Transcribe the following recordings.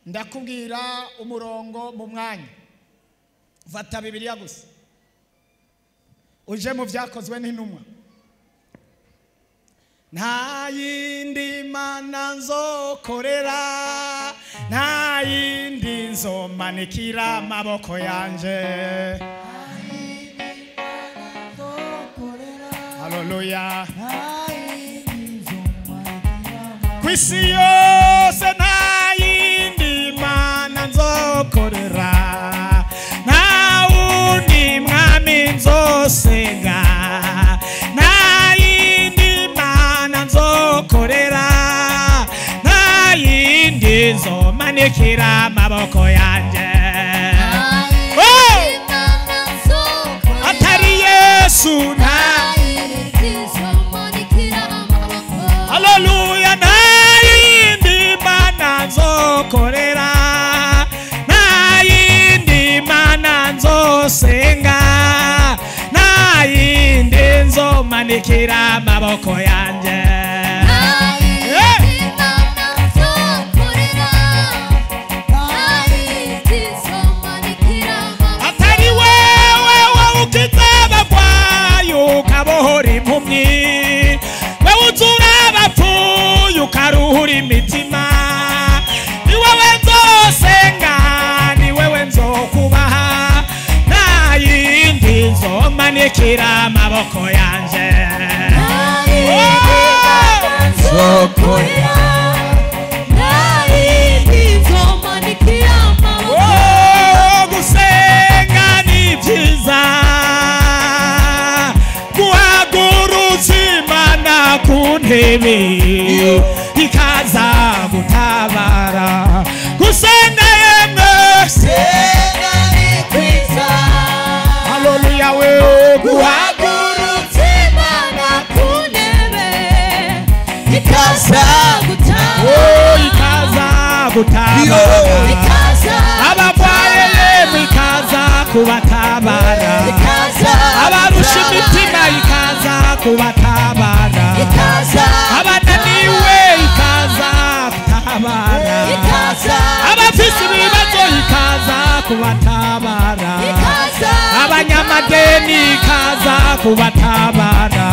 Ndakubwira umurongo mu mwanya. Fata Bibiliya gusa uje mu Vyakozwe n'Intumwa. Nta yindi mana nzokorera, nta yindi nzomanikira amaboko yanje. Haleluya. Kwisi yose nta yindi mana nzokorera, nta wundi mwami nzosenga, nta yindi mana nzokorera, nta yindi nzomanikira amaboko yanje. Atari Yesu nta. Haleluya. Nta yindi mana nzokorera, nta yindi mana nzosenga, nta yindi nzomanikira amaboko yanje. Atari wewe ukiza abagwayi ukabohora impumyi, wewe uzura abapfuye ukaruhura imitima, ni wewe nzosenga, ni wewe nzokubaha, nta yindi nzomanikira amaboko yanje. Oh, gusenga ni byiza, guhagurutsa Imana ku ntebe ikaza gutabara. Gusenga yemwe, haleluya, we guhagurutsa Imana ku ntebe ikaza gutabara, oh, ikaza gutabara, abagwaye yemwe ikaza kubatabara, abarusha imitima ikaza kubatabara, abananiwe ikaza kutabara, abafise ibibazo ikaza kubatabara, abanyamadeni ikaza kubatabara,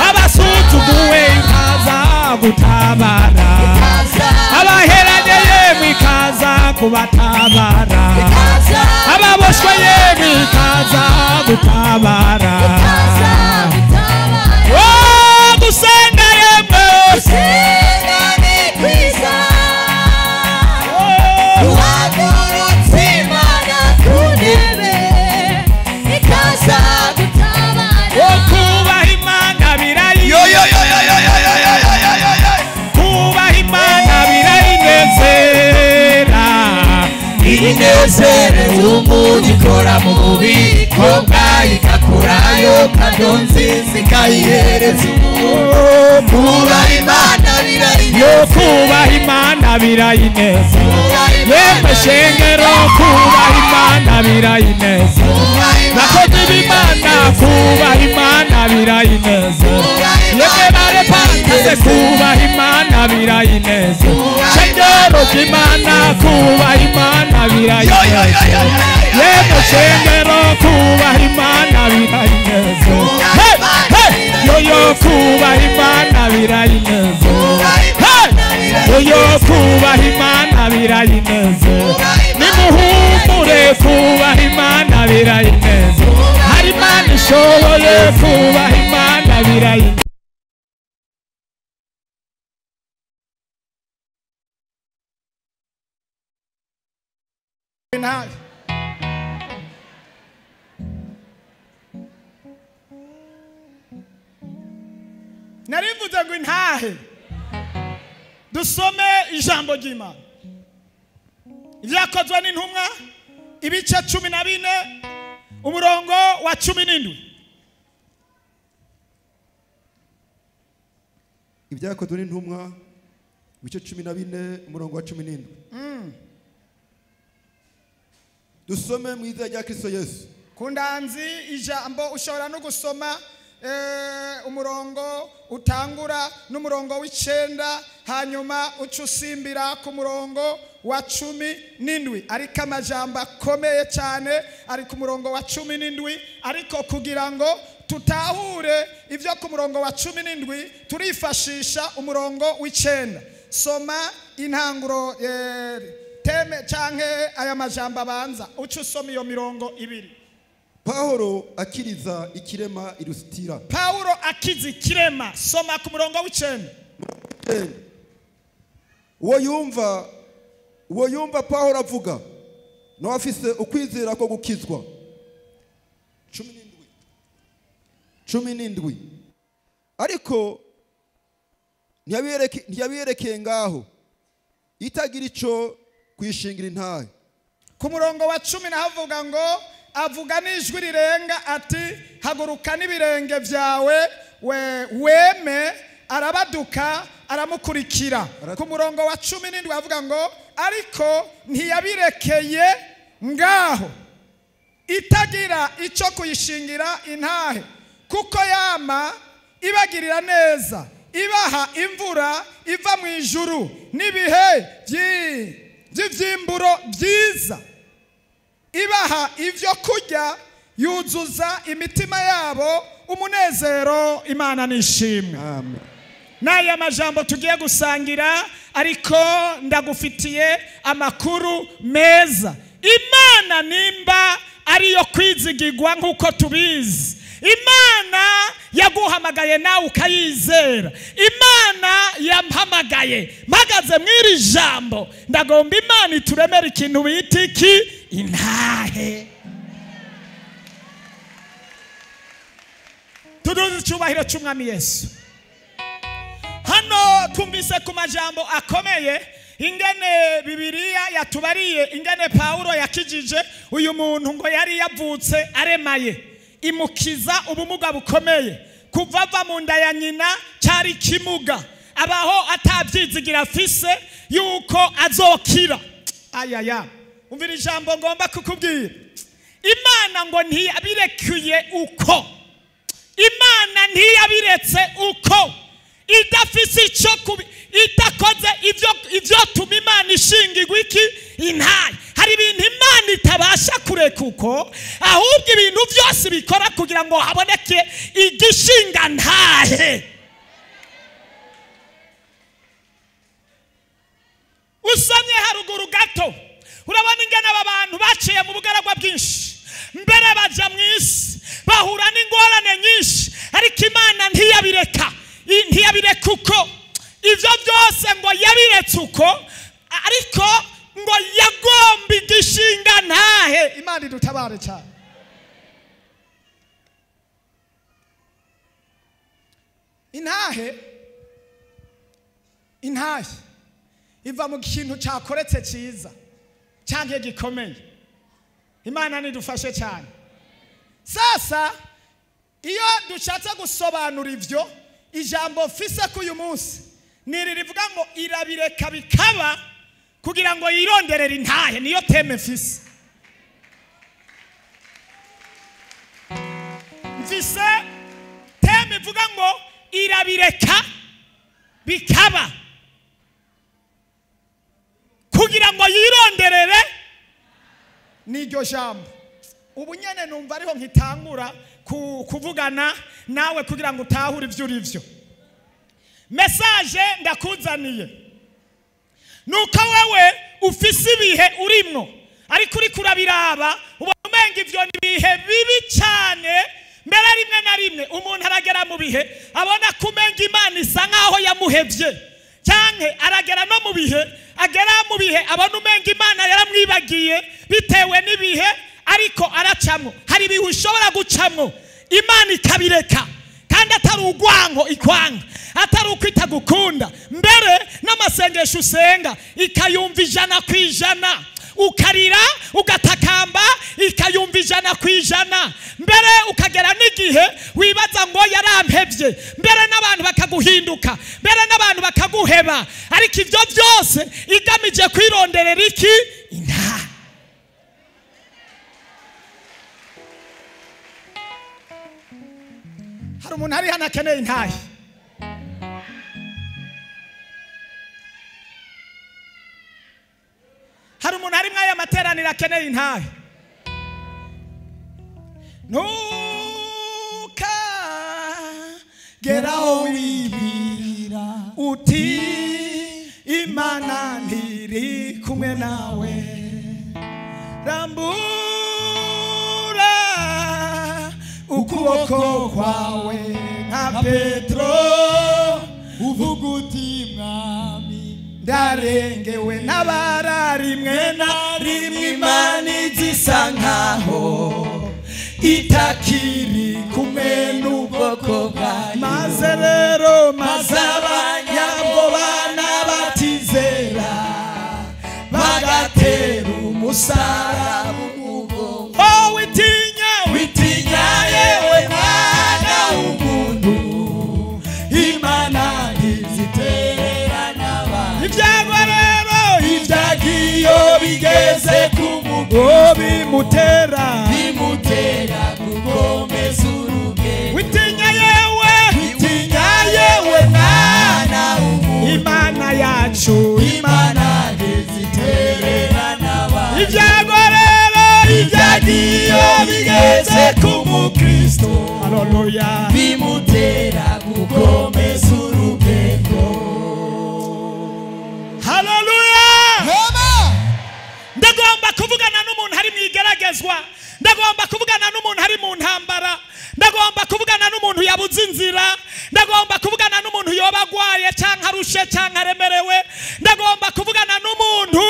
abasuzuguwe ikaza gutabara, abaheranye yemwe ikaza kubatabara, ababoshwe yemwe ikaza gutabara. Oh, gusenga yemwe, Gusenga ni kwiza, guhagurutsa Imana ku ntebe ikaza gutabara. Oh, kubaha Imana birayi, kubaha Imana birayinezera, Inezereza umuntu ikora mu bubiko bwayo, igakurayo kado nziza ikayihereza umuntu. Kubaha Imana yo kubaha Imana birayinezera, yemwe shengero, kubaha Imana birayinezera, bakozi b'Imana, kubaha Imana birayinezera, yemwe barepantase, kubaha Imana birayinezera, shengero ry'Imana, kubaha Imana birayinezera, yemwe shengero, kubaha Imana birayinezera, hey, hey, yo kubaha Imana birayinezera, hey, yo kubaha Imana birayinezera, nimuhumure, kubaha Imana birayinezera, hari Imana ishoboye, kubaha Imana birayinezera. Narivuze ngo intahe dusome ijambo ry'Imana. Ibyakozwe n'Intumwa ibice 14 umurongo wa 17. Ibyakozwe n'Intumwa ibice 14 umurongo wa 17. Dusome mu izina rya Kristo Yesu. Kundanzi ijambo ushobora no gusoma Umurongo utangura n'umurongo w'9, hanyuma uca usimbira ku murongo wa 17. Ariko amajambo akomeye cyane ari ku murongo wa 17. Ariko kugira ngo tutahure ibyo ku murongo wa 17 turifashisha umurongo w'9. Soma intanguro teme canke aya majambo abanza, uca usoma iyo mirongo ibiri. Pawulo akiriza ikirema i Lusitira. Pawulo akiza ikirema, soma ku murongo w'9. Uwo yumva Pawulo avuga nawe afise ukwizera ko gukizwa. 17. Ariko ntiyabiyerekeye ngaho, itagira ico kwishingira intahe. Ku murongo wa 10 nahavuga ngo avuga n'ijwi rirenga ati haguruka n'ibirenge byawe weme. Arabaduka aramukurikira. Ku murongo wa 17 avuga ngo ariko ntiyabirekeye ngaho, itagira icyo kuyishingira intahe, kuko yama ibagirira neza, ibaha imvura iva mu ijuru n'ibihe by'ivyimburo byiza, ibaha ivyo kurya, yuzuza imitima yabo umunezero. Imana nishimwe. Amen. N'aya majambo tugiye gusangira, ariko ndagufitiye amakuru meza. Imana nimba ariyo kwizigirwa nk'uko tubizi, Imana yaguhamagaye nawe ukayizera, Imana yampamagaye mpagaze mw'iri jambo, ndagomba Imana ituremere ikintu bita iki? Intahe. Tuduze icyubahiro cy'Umwami Yesu. Hano twumvise ku majambo akomeye ingene Bibiliya yatubariye ingene Pawulo yakijije uyu muntu ngo yari yavutse aremaye, imukiza ubumuga bukomeye. Kuva ava mu nda ya nyina cyari kimuga, abaho atabyizigira afise yuko azokira. Ayaya, umvira ijambo ngomba kukubwira. Imana ngo ntiyabirekuye uko, Imana ntiyabiretse uko, idafise icyo kubi, idakoze ivyo tuma Imana ishingirwa iki? Intahe. Hari ibintu Imana itabasha kureka uko, ahubwo ibintu byose bikora kugira ngo haboneke igishinga ntahe. Usomye haruguru gato urabona ingene aba bantu baciye mu bugaragwa bwinshi, mbere baja mu isi bahura n'ingorane nyinshi, ariko Imana ntiyabireka, ntiyabireka uko. Ivyo byose ngo yabiretse uko, ariko ngo yagomba igishinga ntahe. Imana idutabare cyane. Intahe, intahe iva mu kintu cyakoretse cyiza cyangwa gikomeye. Imana nidufashe cyane. Sasa iyo dushatse gusobanura ivyo, ijambo mfise k'uyu munsi niri rivuga ngo irabireka bikaba kugira ngo yironderere intahe. Niyo teme mfise. Mfise teme ivuga ngo irabireka bikaba kugira ngo yironderere. Niryo jambo ubu nyene numva ariho nkitangura kuvugana nawe kugira ngo utahure ivyo urivyo. Message ndakuzaniye nuko wewe ufise ibihe urimwo, ariko uri kurabiraba ubona umenga ivyo ni ibihe bibi cyane. Mbere rimwe na rimwe umuntu aragera mu bihe abona ko umenga Imana isa nkaho yamuhevye, canke aragera no mu bihe agera mu bihe abona umenga Imana yaramwibagiye bitewe n'ibihe ariko aracamwo. Hari ibihe ushobora gucamwo Imana ikabireka, kandi atari urwango ikwanga, atari uko itagukunda. Mbere n'amasengesho usenga ikayumva 100%, ukarira ugatakamba ikayumva 100%. Mbere ukagera n'igihe wibaza ngo yarampevye, mbere n'abantu bakaguhinduka, mbere n'abantu bakaguheba, ariko ivyo byose igamije kwironderera iki? Intahe. Hari umuntu ari hano akeneye intahe. Hari umuntu ari mwaya materaniro akeneye intahe. Nuka geraho wibwira uti Imana ntiri kumwe nawe, rambura ukuboko kwawe nka Petro, uvuga uti Mwami ndarengewe n'abara rimwe na rimwe Imana izisa nkaho itakiri kumwe n'ubwoko bwayo. Maze rero maze abanyabwoba n'abatizera bagatera umusaraba umugongo. Oh, witinya witinya yewe mwana w'umuntu, Imana ntizitererana abantu. Ibyago rero ibyago iyo bigeze ku mugongo bimutera gukomeza urugendo. Witinya yewe witinya yewe mwana w'umuntu, Imana yacu Imana ntizitererana abantu. Ibyago rero ibyago iyo bigeze ku mukristo, haleluya, bimutera gukomeza urugendo. Haleluya. Ndagomba kuvugana n'umuntu ari mu igeragezwa, ndagomba kuvugana n'umuntu ari mu ntambara, ndagomba kuvugana n'umuntu yabuze inzira, ndagomba kuvugana n'umuntu yoba agwaye cyangwa arushe cyangwa aremerewe, ndagomba kuvugana n'umuntu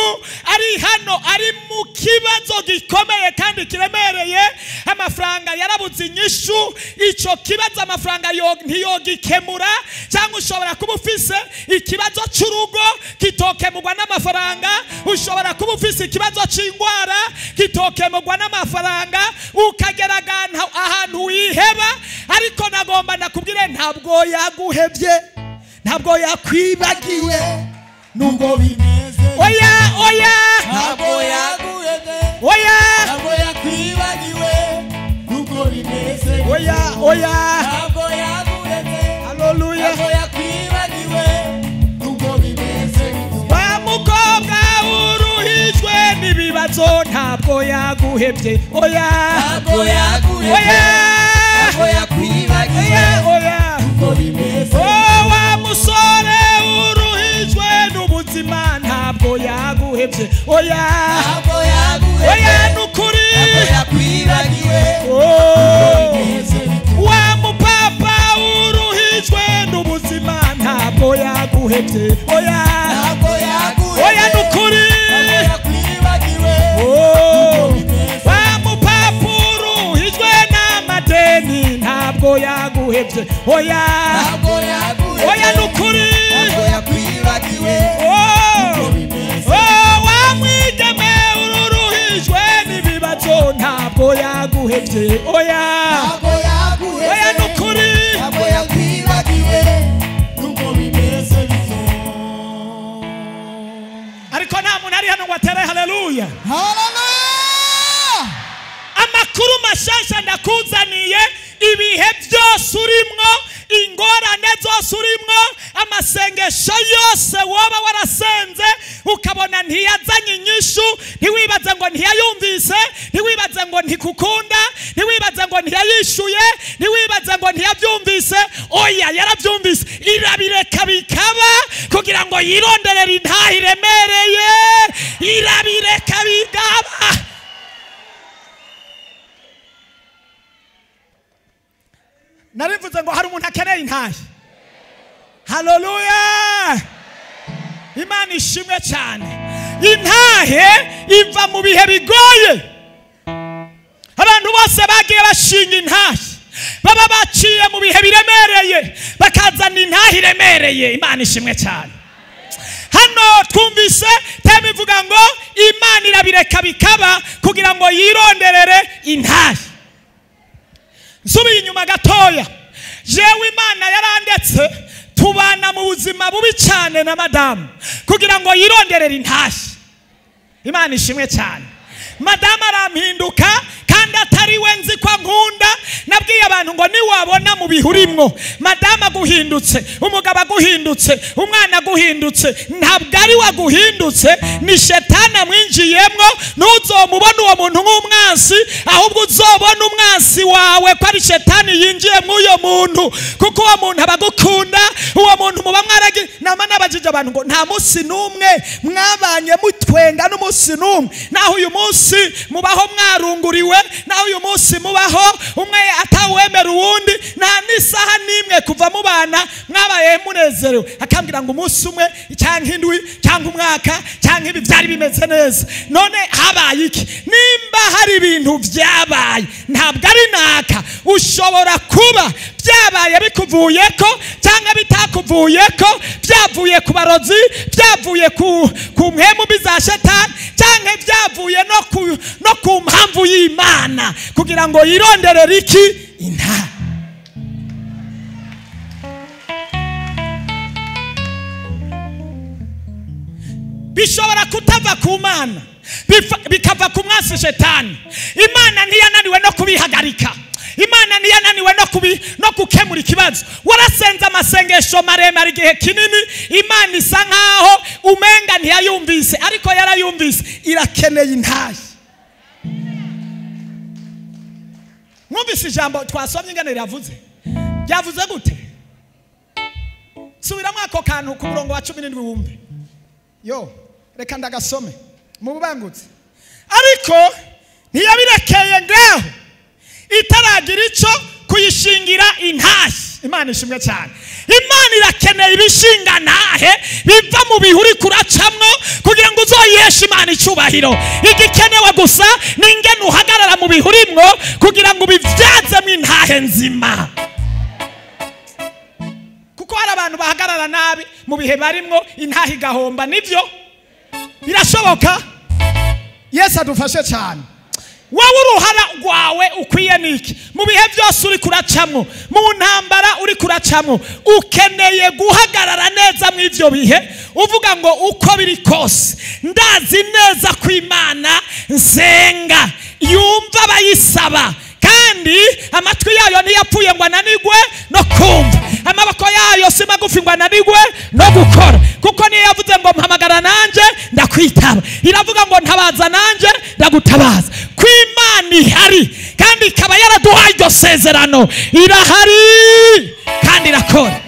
ari hano ari mu kibazo gikomeye kandi kiremereye, amafaranga yarabuze inyishu, ico kibazo amafaranga ntiyogikemura, cyangwa ushobora kuba ufise ikibazo cy'urugo kitokemurwa n'amafaranga, ushobora kuba ufise ikibazo cy'indwara kitokemurwa n'amafaranga, ukageragana ahantu wiheba. Ariko nagomba nakubwire, ntabwo yaguhebye, ntabwo yakwibagiwe nubwo bimeze. Oya oya, ntabwo yaguhebye, oya, ntabwo yakwibagiwe nubwo bimeze. Oya oya, ntabwo yaguhebye, haleluya, ntabwo yakwibagiwe nubwo bimeze. Wa mukobwa uruhijwe n'ibibazo, ntabwo yaguhebye, oya, ntabwo yaguhebye, oya, ntabwo yakwibagiwe, oya, nubwo bimeze. Oh, wa musore uruhijwe n'ubuzima, ntabwo yaguhebye, oya, ntabwo yaguhebye, oya, nukuri, ntabwo yakwibagiwe, oh, wa mupapa uruhijwe n'ubuzima, ntabwo yaguhebye, oya, ntabwo yaguhebye, oya, nukuri, ntabwo yakwibagiwe, oh, wa mupapa uruhijwe n'amadeni, ntabwo yaguhebye, oya, ntabwo yaguhebye, oya, nukuri, ntabwo yakwibagiwe, oh, oh, wa mwigeme uruhijwe n'ibibazo, ntabwo yaguhebye, oya, ntabwo yaguhebye, oya, nukuri, ntabwo yakwibagiwe nubwo bimeze bityo. Ariko nta muntu ari hano ngo atere haleluya. Haleluya. Amakuru mashasha ndakuzaniye, ibihe byose urimwo, ingorane zose urimwo, amasengesho yose woba warasenze ukabona ntiyazanye inyishu, ntiwibaze ngo ntiyayumvise, ntiwibaze ngo ntikukunda, ntiwibaze ngo ntiyayishuye, ntiwibaze ngo ntiyabyumvise. Oya, yarabyumvise, irabireka bikaba kugira ngo yironderere intahe iremereye, irabireka bikaba. Narivuze ngo hari umuntu akeneye intahe. Haleluya, Imana ishimwe cyane. Intahe iva mu bihe bigoye. Abantu bose bagiye bashinga intahe baba baciye mu bihe biremereye, bakazana intahe iremereye. Imana ishimwe cyane. Hano twumvise teme ivuga ngo Imana irabireka bikaba kugira ngo yironderere intahe. Nsubiye inyuma gatoya, jewe Imana yarandetse tubana mu buzima bubi cyane na madamu kugira ngo yironderere intahe. Imana ishimwe cyane. Madamu arampinduka kandi Kandi atari we nzi ko nkunda. Nabwiye abantu ngo niwabona mu bihurimwo madamu aguhindutse, umugabo aguhindutse, umwana aguhindutse, ntabwo ari waguhindutse, ni shetani amwinjiyemwo. Ntuzomubona uwo muntu nk'umwansi, ahubwo uzobona umwansi wawe ko ari shetani yinjiye mw'uyo muntu, kuko uwo muntu aba agukunda, uwo muntu muba mwaragi. Nama nabajije abantu ngo nta munsi n'umwe mwabanye mutwenga n'umunsi n'umwe, naho uyu munsi mubaho mwarunguriwe, naho uyu munsi mubaho umwe atawemera uwundi, nta n'isaha n'imwe kuva mubana mwabaye munezerewe. Akambwira ngo umunsi umwe cyangwa indwi cyangwa umwaka cyangwa ibi byari bimeze neza, none habaye iki? Nimba hari ibintu byabaye ntabwo ari naka, ushobora kuba byabaye bikuvuyeko cyangwa bitakuvuyeko, byavuye ku barozi, byavuye ku mpemu mbi za shetani, cyangwa byavuye no ku mpamvu y'Imana kugira ngo yironderere iki? Intare. Bishobora kutava ku Mana, bikava ku mwansi shetani. Imana ntiyananiwe no kubihagarika, Imana ntiyananiwe no gukemura ikibazo. Warasenze amasengesho maremare igihe kinini, Imana isa nkaho umenga ntiyayumvise, ariko yarayumvise. Irakeneye intahe. Mwumvise ijambo twasomye ingene riravuze? Ryavuze gute? Subiramo ako kantu ku murongo wa 17 wumve. Yo, reka ndagasome mu bubangutse. Ariko ntiyabirekeye ngaho, itaragira ico kuyishingira intahe. Imana ishimwe cyane. Imana irakeneye ibishinga ntahe biva mu bihuri kuracamwo kugira ngo uzoyeshe Imana icubahiro. Igikenewe gusa ni ingene uhagarara mu bihurimwo kugira ngo ubivyazemwo intahe nzima. Kuko hari abantu bahagarara nabi mu bihe barimwo, intahe igahomba. Nivyo birashoboka. Yesu adufashe cyane. Wowe uruhara rwawe ukwiye niki? Mu bihe byose uri kuracamwo, mu ntambara uri kuracamwo, ukeneye guhagarara neza mu ivyo bihe, uvuga ngo uko biri kose ndazi neza ko Imana nsenga yumva abayisaba, kandi amatwi yayo ntiyapfuye ngo ananigwe no kumva, amaboko yayo si magufi ngo ananigwe no gukora. Kuko niyo yavuze ngo mpamagara nanje ndakwitaba, iravuga ngo ntabaza nanje ndagutabaza. Ko Imana ihari kandi ikaba yaraduhaye iryo sezerano, irahari kandi irakora,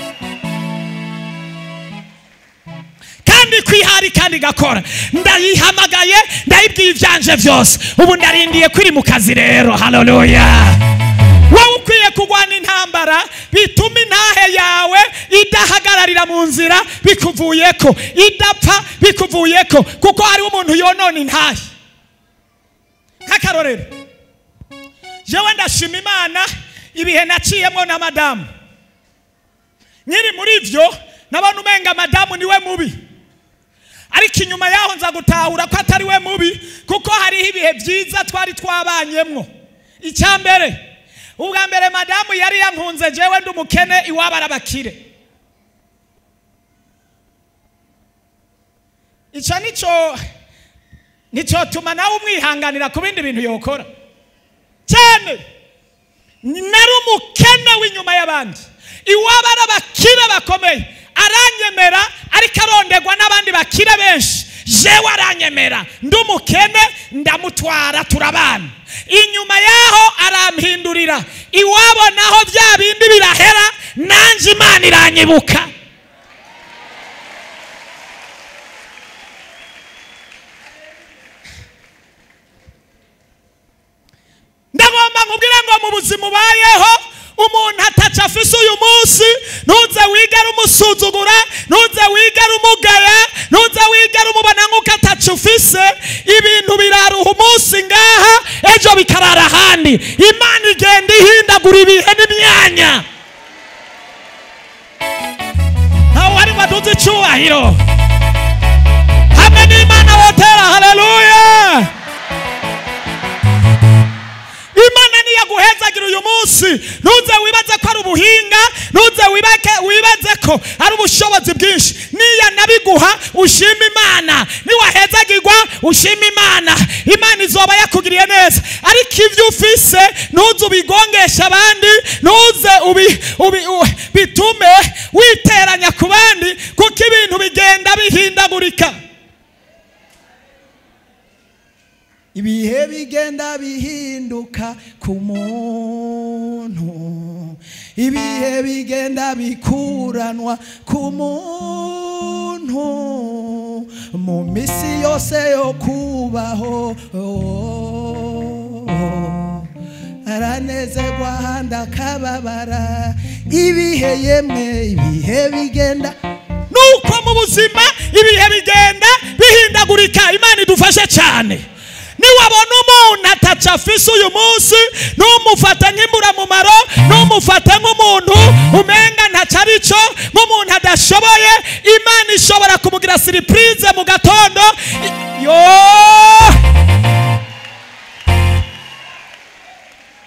kandi kwihari kandi igakora. Ndayihamagaye, ndayibwiye ivyanje vyose, ubu ndarindiye kwiri mu kazi rero. Haleluya. Wowe ukwiye kurwana intambara bituma intahe yawe idahagararira mu nzira bikuvuyeko, idapfa bikuvuyeko, kuko hariho umuntu yonona intahe. Nk'akarorero, jewe ndashima Imana ibihe naciyemwo na madamu. Nkiri muri ivyo nabona umenga madamu niwe mubi, ariko inyuma yaho nza gutahura ko atari we mubi, kuko hariho ibihe byiza twari twabanyemwo. Icya mbere, ubwa mbere madamu yari yankunze jewe ndi umukene, iwabo arabakire. Ico nico tuma nawe umwihanganira ku bindi bintu yokora cyane. Nari umukene w'inyuma y'abandi, iwabo arabakire bakomeye, aranyemera, ariko arondegwa n'abandi bakire benshi. Jewe aranyemera ndi umukene, ndamutwara turabana. Inyuma yaho arampindurira, iwabo naho bya bindi birahera, nanje Imana iranyibuka. Ndagomba nkubwire ngo mu buzima ubayeho, umuntu ataca afise uyu munsi, ntuze wigere umusuzugura, ntuze wigere umugaya, ntuze wigere umubona nk'uko ataca ufise. Ibintu biraruha umunsi ngaha, ejo bikarara ahandi. Imana igenda ihindagura ibihe n'imyanya. Ntawe wari ngo aduze icubahiro hamwe n'Imana wotera. Haleluya. Imana niyaguhezagira uyu munsi, ntuze wibaze ko ari ubuhinga, ntuze wibaze ko ari ubushobozi bwinshi. Niya nabiguha ushima Imana, niwahezagirwa ushima Imana, Imana izoba yakugiriye neza. Ariko ivyo ufise ntuze ubigongesha abandi, ntuze bitume witeranya ku bandi, kuko ibintu bigenda bihindagurika. Ibihe bigenda bihinduka ku muntu, ibihe bigenda bikuranwa ku muntu, mu misi yose yo kubaho aranezerwa ahandi akababara. Ibihe yemwe ibihe bigenda nuko mu buzima ibihe bigenda bihindagurika. Imana idufashe cyane. Niwabona umuntu ataca afise uyu munsi, numufata nk'imburamumaro, numufata nk'umuntu umenga ntaco arico, nk'umuntu adashoboye. Imana ishobora kumugira surprise mu gatondo. Yo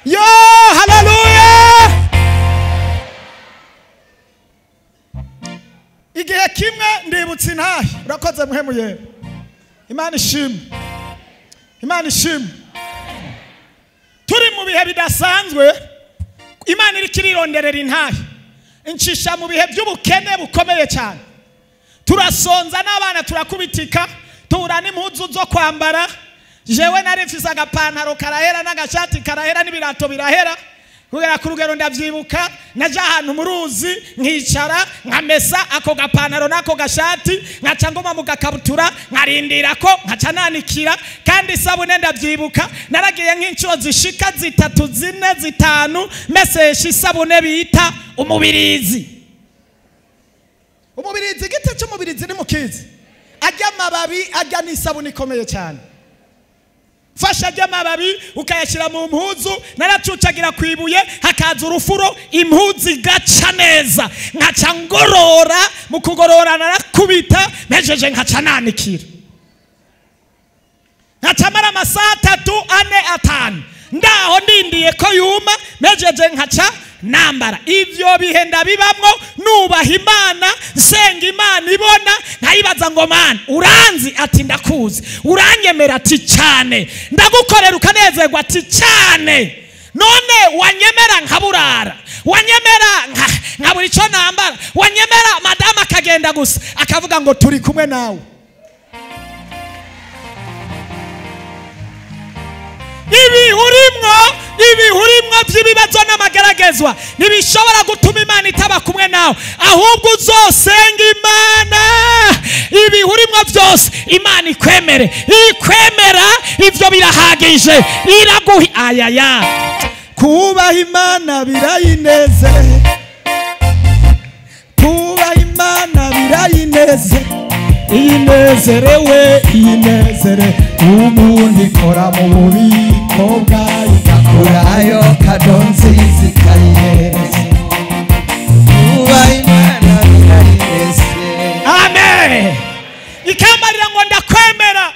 yo, haleluya. Igihe kimwe ndibutse intahe. Urakoze muhemuye. Imana ishimwe, Imana ishimwe. Turi mu bihe bidasanzwe, Imana iriko irironderera intahe, incisha mu bihe by'ubukene bukomeye cyane. Turasonza n'abana turakubitika, tubura n'impuzu zo kwambara. Jewe nari mfise agapantaro karahera n'agashati karahera n'ibirato birahera. Kugera ku rugero ndavyibuka, naja ahantu mu ruzi nkicara nkamesa ako gapantaro n'ako gashati, nkaca ngoma mu gakabutura nkarindira ko nkaca nanikira. Kandi isabune ndavyibuka naragiye nk'incuro zishika 3 4 5 mesesha isabune bita umubirizi. Umubirizi, igiti c'umubirizi ni mukizi, ajya amababi ajya n'isabune ikomeye cyane. Fasha ajya amababi ukayashyira mu mpuzu, naracucagira kwibuye hakaza urufuro, impuzu igaca neza, nkaca ngorora. Mu kugorora narakubita, mejeje nkaca nanikira, nkaca mara amasaha 3 4 5 ndaho ndindiye ko yuma, mejeje nkaca nambara. Ivyo bihe ndabibamwo nubaha Imana, nsenga Imana ibona, nkayibaza ngo Mana uranzi? Ati ndakuzi. Uranyemera? Ati cyane. Ndagukorera ukanezerwa? Ati cyane. None wanyemera nkaburara, wanyemera nkabura ico nambara, wanyemera madama akagenda gusa akavuga ngo turi kumwe nawe. Ibihurimwo by'ibibazo n'amageragezwa ntibishobora gutuma Imana itaba kumwe nawe, ahubwo uzosenga Imana ibihurimwo byose Imana ikwemere. Ikwemera ivyo birahagije, iraguha ayaya. Kubaha Imana birayineze, kubaha Imana birayineze, inezerewe inezere umuntu ikora mu bubiko bwayo, igakurayo kado nziza ikayihereza. Kubaha Imana birayineze. Amen. Ikambarira ngo ndakwemera.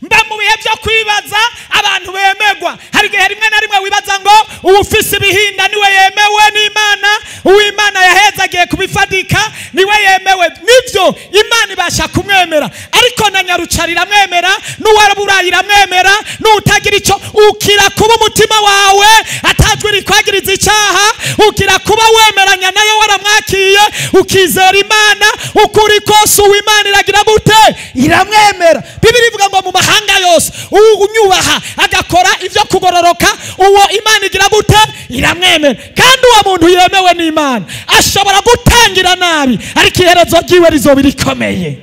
Mba mu bihe byo kwibaza abantu bemerwa. Hari igihe rimwe na rimwe wibaza ngo uwufise ibihinda niwe yemewe n'Imana, uw'Imana yahezagiye kubifadika niwe yemewe. Nivyo Imana ibasha kumwemera, ariko na nyarucari iramwemera, n'uwaraburayi iramwemera, n'utagira ico. Ukira kuba umutima wawe atajwi rikwagiriza icaha, ukira kuba wemeranya nayo waramwakiye, ukizera Imana ukuri kose uw'Imana iragira gute? Iramwemera. Bibiri ivuga ngo mu mahanga yose unyubaha agakora ivyo kugororoka, uwo Imana igira gute? Iramwemera. Kandi uwo muntu yemewe n'Imana ashobora gutangira nabi, ariko iherezo ryiwe rizoba rikomeye.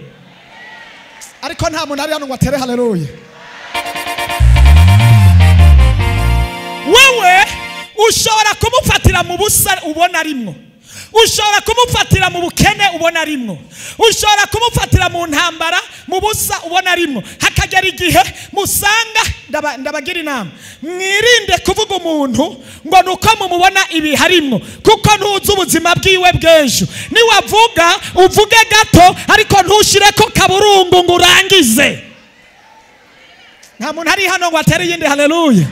Ariko nta muntu ari hano ngo atere haleluya. Wewe ushobora kumufatira mu busa ubona rimwo, ushobora kumufatira mu bukene ubona rimwo, ushobora kumufatira mu ntambara mu busa ubona rimwo. Hakagera igihe musanga, ndabagira inama, mwirinde kuvuga umuntu ngo nuko mumubona ibi harimwo, kuko ntuzi ubuzima bwiwe bw'ejo. Niwavuga uvuge gato, ariko ntushireko kaburungu ngo urangize. Nta muntu ari hano ngo atere iyindi haleluya.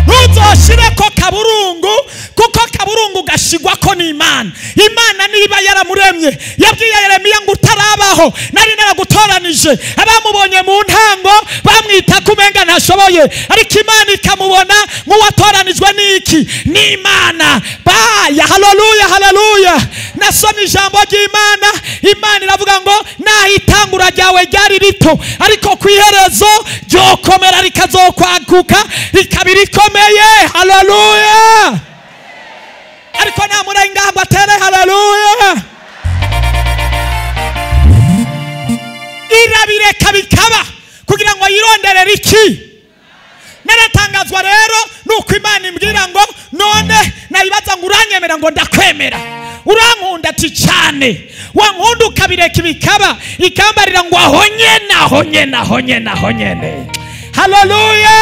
Ntuzoshireko kaburungu, kuko kaburungu gashigwako n'Imana. Imana niba yaramuremye, yabwiye Yeremiya ngo utarabaho nari naragutoranije. Abamubonye mu ntango bamwita kumenga ntashoboye, ariko Imana ikamubona nk'uwatoranijwe n'iki? N'Imana. Baya, haleluya, haleluya. Nasomye ijambo ry'Imana, Imana iravuga ngo naho itangura ryawe ryari rito, ariko ku iherezo ryokomera rikazokwaguka rikaba rikomeye. Haleluya. Ariko nta muri ngaha atere haleluya. Irabireka bikaba kugira ngo yironderere iki? Naratangazwa rero nuko Imana imbwira ngo none nayibaza ngo uranyemera, ngo ndakwemera, urankunda ati cyane, wankunda ukabireka bikaba, ikambarira ngo aho nyene, aho nyene, aho nyene, aho nyene. Haleluya.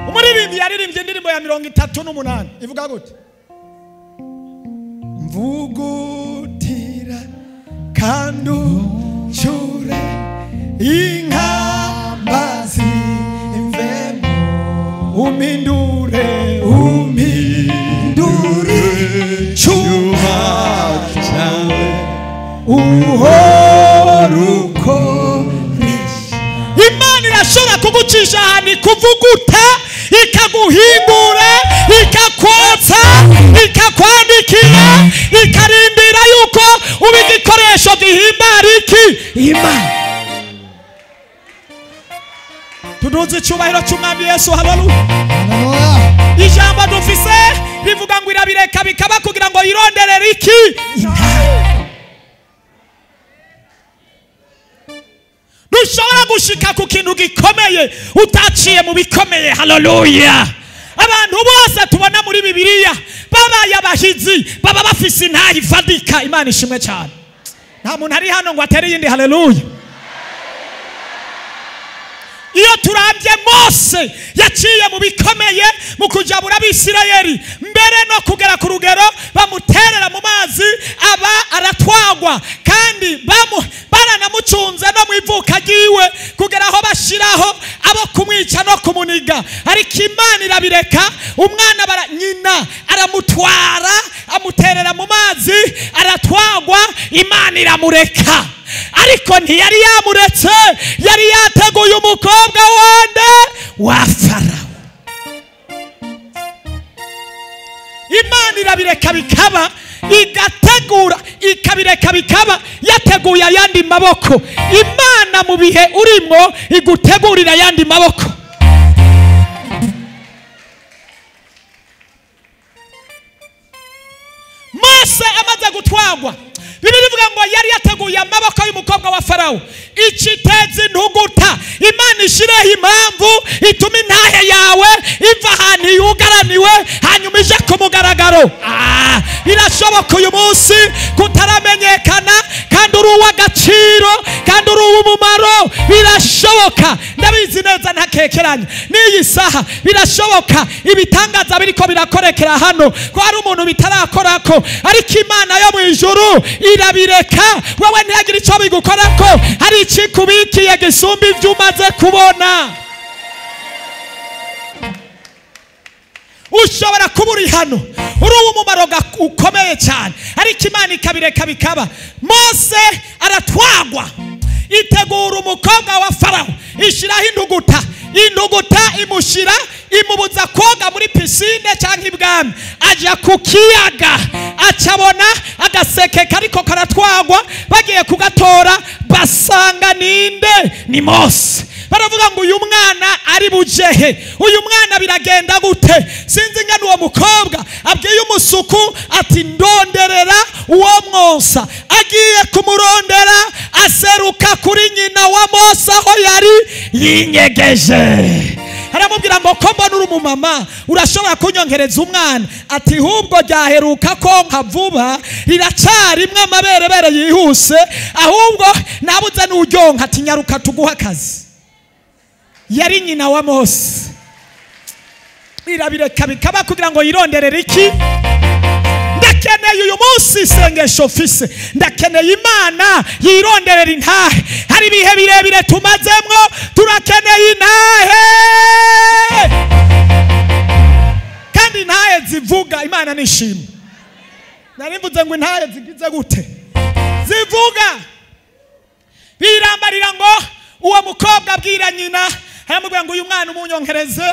Umuririmbyi yaririmbye indirimbo ya 38 ivuga gute? Mvugutira kandi ucure inkamba zimvemo, umindure, umindure icyuma cyawe uhora ukoresha. Imana irashobora kugucisha ahantu ikuvuguta, ikaguhingura, ikakwotsa, ikakwandikira, ikarindira yuko uba igikoresho gihimbara iki? Imana. Tuduze icyubahiro cy'Umwami Yesu. Haleluya. Ijambo dufise rivuga ngo irabireka bikaba kugira ngo yironderere iki? Ntushobora gushika ku kintu gikomeye utaciye mu bikomeye. Haleluya. Abantu bose tubona muri Bibiliya babaye abahizi, baba bafise intahe ifadika. Imana ishimwe cyane. Nta muntu ari hano ngo atere iyindi haleluya. Iyo turambye Mose yaciye mu bikomeye mu kujabura Abisirayeli, mbere no kugera ku rugero bamuterera mu mazi aba aratwagwa, kandi baranamucunze no mu ivuka ryiwe kugera aho bashiraho abo kumwica no kumuniga, ariko Imana irabireka. Umwana nyina aramutwara, amuterera mu mazi aratwagwa, Imana iramureka. Ariko ntiyari yamuretse, yari yateguye umukobwa wande wa Farawo. Imana irabireka bikaba, igategura, ikabireka bikaba, yateguye ayandi maboko. Imana mu bihe urimo igutegurira ayandi maboko. Mose amaze gutwagwa, Bibiliya ivuga ngo yari yateguye amaboko y'umukobwa wa Farawo. Ikiteza intuguta, Imana ishireho impamvu ituma intahe yawe iva ahantu yugaraniwe hanyuma ije ku mugaragaro. Birashoboka uyu munsi kutaramenyekana kandi uri uw'agaciro kandi uri uw'umumaro. Birashoboka, ndabizi neza ntakekeranya n'iyi saha. Birashoboka ibitangaza biriko birakorekera hano ko hari umuntu bitarakorako, ariko Imana yo mu ijuru irabireka wewe ntihagire icyo bigukorako. Hari ikikubikiye gisumba ibyo umaze kubona. Ushobora kuba uri hano uri uw'umumaro ukomeye cyane, ariko Imana ikabireka bikaba. Mose aratwagwa, itegura umukobwa wa Farawo, ishyiraho intuguta, intuguta imushyira, imubuza koga muri pisine cyangwa ibwami, ajya ku kiyaga acabona agaseke kariko karatwagwa, bagiye kugatora basanga ninde? Ni Mose. Baravuga ngo uyu mwana ari bujehe, uyu mwana biragenda gute? Sinzi ngana uwo mukobwa abwiye umusuku ati ndonderera uwo mwonsa. Agiye kumurondera aseruka kuri nyina wa Mose aho yari yinyegeje. Aramubwira ngo ko mbona uri umumama urashobora kunyonkereza umwana? Ati hubwo ryaheruka konka vuba, riracarimwe amaberebere yihuse, ahubwo nabuze n'uryonka. Ati nyaruka tuguha akazi. Yari nyina wa Mose. Irabireka bikaba kugira ngo yironderere iki? Ndakeneye uyu munsi isengesho mfise, ndakeneye Imana yironderera intahe. Hari ibihe birebire tumazemwo, turakeneye intahe. zivuga. Imana nishimwe. Narimvuze ngo intahe zigize gute? Zivuga. Birambarira ngo uwo mukobwa abwira nyina, aramubwira ngo uyu mwana umunyonkereze,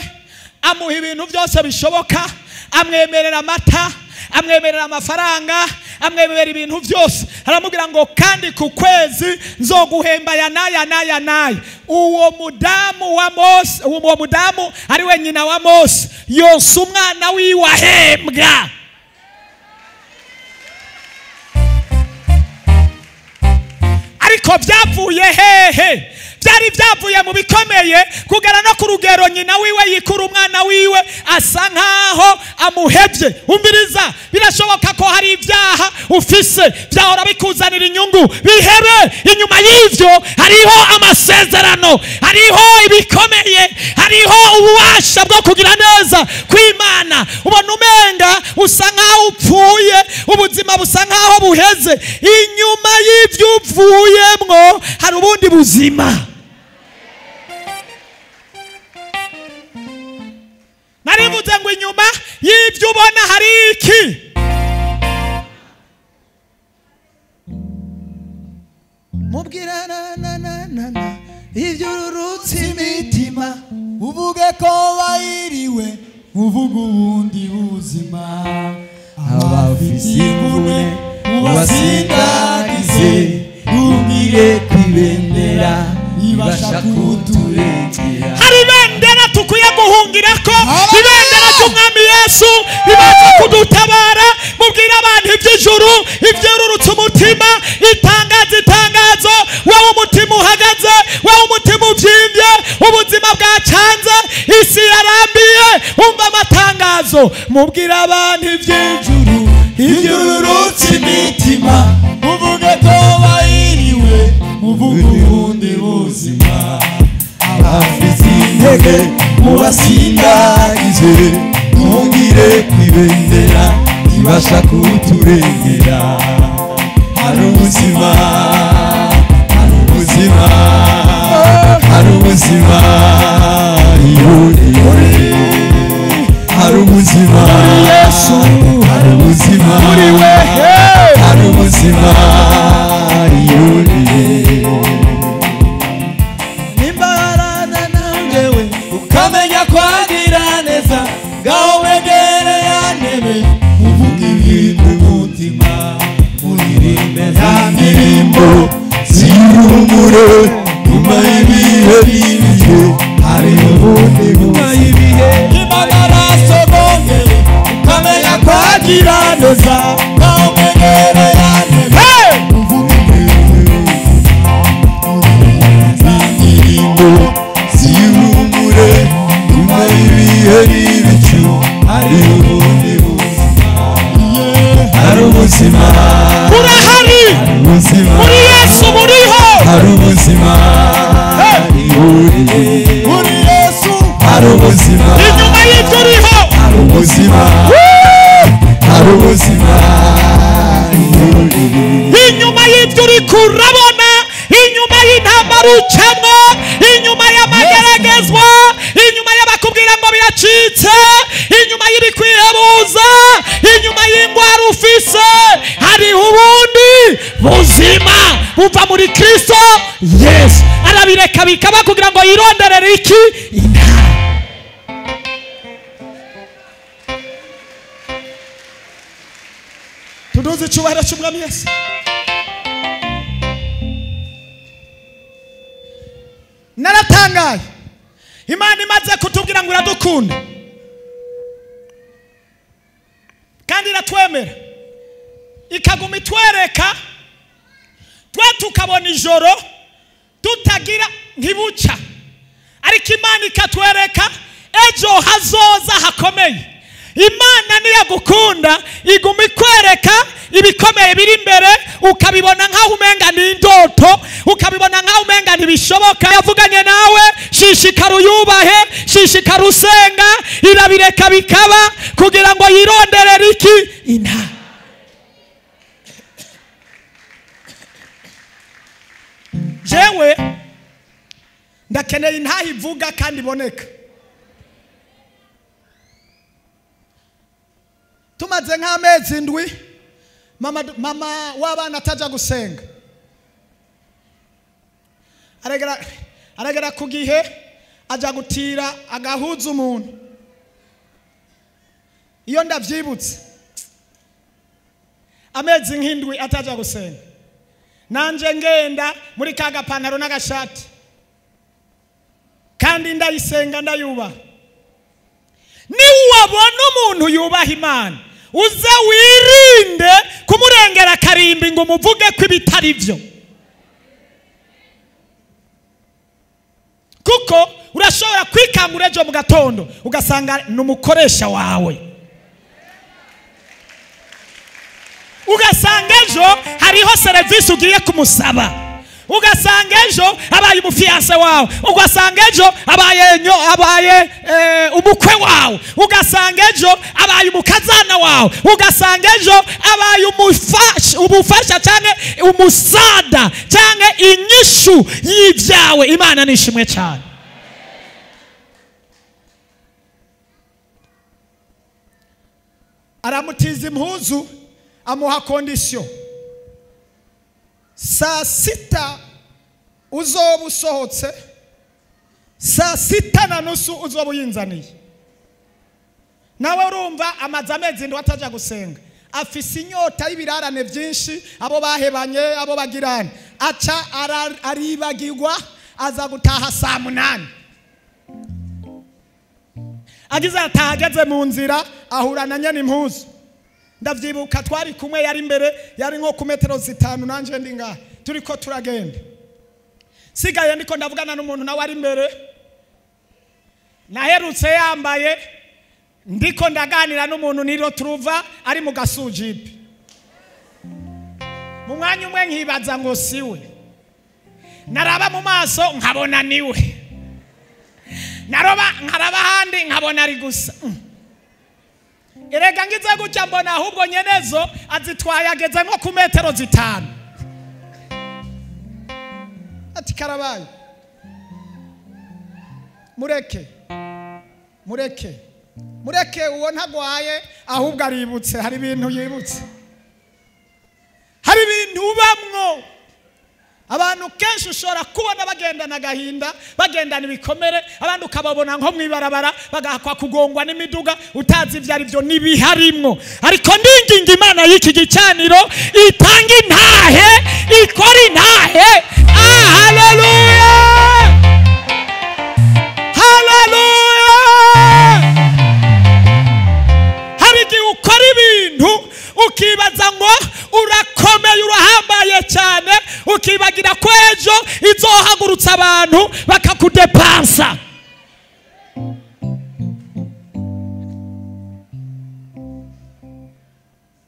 amuha ibintu byose bishoboka, amwemerera amata, amwemerera amafaranga, amwemerera ibintu byose. Aramubwira ngo kandi ku kwezi nzoguhemba ya naya naya naya. Uwo mudamu wa Mose, uwo mudamu ari we nyina wa Mose, yonsa umwana wiwe ahembwa. Ariko byavuye hehe? Byari byavuye mu bikomeye kugera no ku rugero nyina wiwe yikura umwana wiwe asa nkaho amuhebye. Umviriza, birashoboka ko hari ibyaha ufise byahora bikuzanira inyungu, bihebe. Inyuma y'ivyo hariho amasezerano, hariho ibikomeye, hariho ububasha bwo kugira neza kw'Imana. Ubona umenga usa nkaho upfuye, ubuzima busa nkaho buheze. Inyuma y'ivyo uvuyemwo hari ubundi buzima. Narivuze ngo inyuma y'ibyo ubona hari iki? Mubwira na na na na na ibyururutse imitima, uvuge ko bayiriwe, uvuge ubundi buzima. Abafise imvune mubasindagize, ubwire kwibendera ibasha kuturengera. Hari ibendera tukwiye guhungirako, ibendera ry'Umwami Yesu ribasha kudutabara. Mubwire abantu iby'ijuru, ibyururutse umutima, itangazo itangazo. Wowe umutima uhagaze, wowe umutima ubyimbye, ubuzima bwacanze, isi yarambiye, umva amatangazo. Mubwire abantu iby'ijuru, ibyururutse imitima, uvuge ko bayiriwe, uvuge ubundi buzima. Abafite intege mubasindagize, ntugire kwibendera ibasha kuturengera. Hari ubuzima, hari ubuzima, hari ubuzima, hari ubuzima, hari ubuzima, hari ubuzima. Ukamenya kwagira neza, ngaho wegere ya ntebe, uvuge ibiri ku mutima, uririmbe za ndirimbo z'ihumure. Nyuma y'ibihe bibihe hari ubundi buzima. Imana arasogongeye, ukamenya kwagira neza, ngaho wegere ya ntebe, uvuge ibiri ku mutima, uririmbe za ndirimbo z'ihumure. Nyuma y'ibihe n'ibicu hari ubundi buzima. Hari ubuzima burahari muri Yesu, buriho. Hari ubuzima muri Yesu, hari ubuzima inyuma y'ibyo uriho. Hari ubuzima, hari ubuzima inyuma y'ibyo uri kurabona, inyuma y'intambara ucamo, inyuma y'amageragezwa, inyuma y'abakubwira ngo biracitse, inyuma y'ibikwihebuza, inyuma y'ingwara ufise, hariho ubundi buzima buva muri Kristo Yesu. Arabireka bikaba kugira ngo yironderere iki? Intare. Tuduze icyubahiro cy'Umwami Yesu. Naratangaye Imana imaze kutubwira ngo iradukunda kandi iratwemera, ikaguma itwereka, twe tukabona ijoro tutagira ntibuca, ariko Imana ikatwereka ejo hazoza hakomeye. Imana niyagukunda iguma ikwereka ibikomeye biri imbere, ukabibona nkaho umenga ni indoto, ukabibona nkaho umenga ntibishoboka. Yavuganye nawe, shishikara uyubahe, shishikara usenga, irabireka bikaba kugira ngo yironderere iki? Intare. Jewe ndakeneye intahe ivuga kandi iboneka. Yaramaze nk'amezi 7 mama w'abana ataja gusenga. Aragera ku gihe aja gutira agahuza umuntu. Iyo ndavyibutse amezi nk'indwi ataja gusenga, nanje ngenda muri kaga pantaro n'agashati, kandi ndayisenga ndayubaha. Niwabona umuntu yubaha Imana, uze wirinde kumurengera karimbi ngo umuvuge ko ibitari byo, kuko urashobora kwikangura ejo mu gatondo ugasanga numukoresha wawe, ugasanga ejo hariho serivisi ugiye kumusaba, ugasanga ejo abaye umufiyanse wawe, ugasanga ejo abaye umukwe wawe, ugasanga ejo abaye umukazana wawe, ugasanga ejo abaye umufasha cyane, umusada cyane, inyishu y'ibyawe. Imana nishimwe cyane. Aramutiza impuzu, amuha kondisiyo. Saa 6 uzoba usohotse, saa 6:30 uzoba uyinzaniye. Nawe urumva amaze amezi 7 ataja gusenga, afise inyota y'ibirarane byinshi, abo bahebanye, abo bagirana, aca aribagirwa, aza gutaha saa 8. Agize atahageze mu nzira ahura na nyene impuzu. Ndavyibuka twari kumwe, yari imbere, yari nko ku metero 5 nanje ndi ngaha, turiko turagenda. Sigaye ndiko ndavugana n'umuntu nawe ari imbere, naherutse yambaye, ndiko ndaganira n'umuntu niro truva ari mu gasujipe. Mu mwanya umwe nkibaza ngo siwe, naraba mu maso nkabona niwe, naroba nkaraba handi nkabona ari gusa. Erega ngize gutya mbona ahubwo nyenezo azitwaye ageze nko ku metero 5. Ati karabaye, mureke mureke mureke, uwo ntagwaye ahubwo aributse. Hari ibintu yibutse, hari ibintu ubamwo. Abantu kenshi ushobora kubona bagendana agahinda, bagendana ibikomere, abandi ukababona nko mwibarabara bagahakwa kugongwa n'imiduga, utazi ibyo ari byo n'ibiharimwo. Ariko ndinginga Imana y'iki gicaniro itanga intahe, ikora intahe. Haleluya, haleluya. Hari igihe ukora ibintu ukibaza ngo urakomeye, urahambaye cyane, ukibagira ko ejo izohagurutsa abantu bakakudepansa.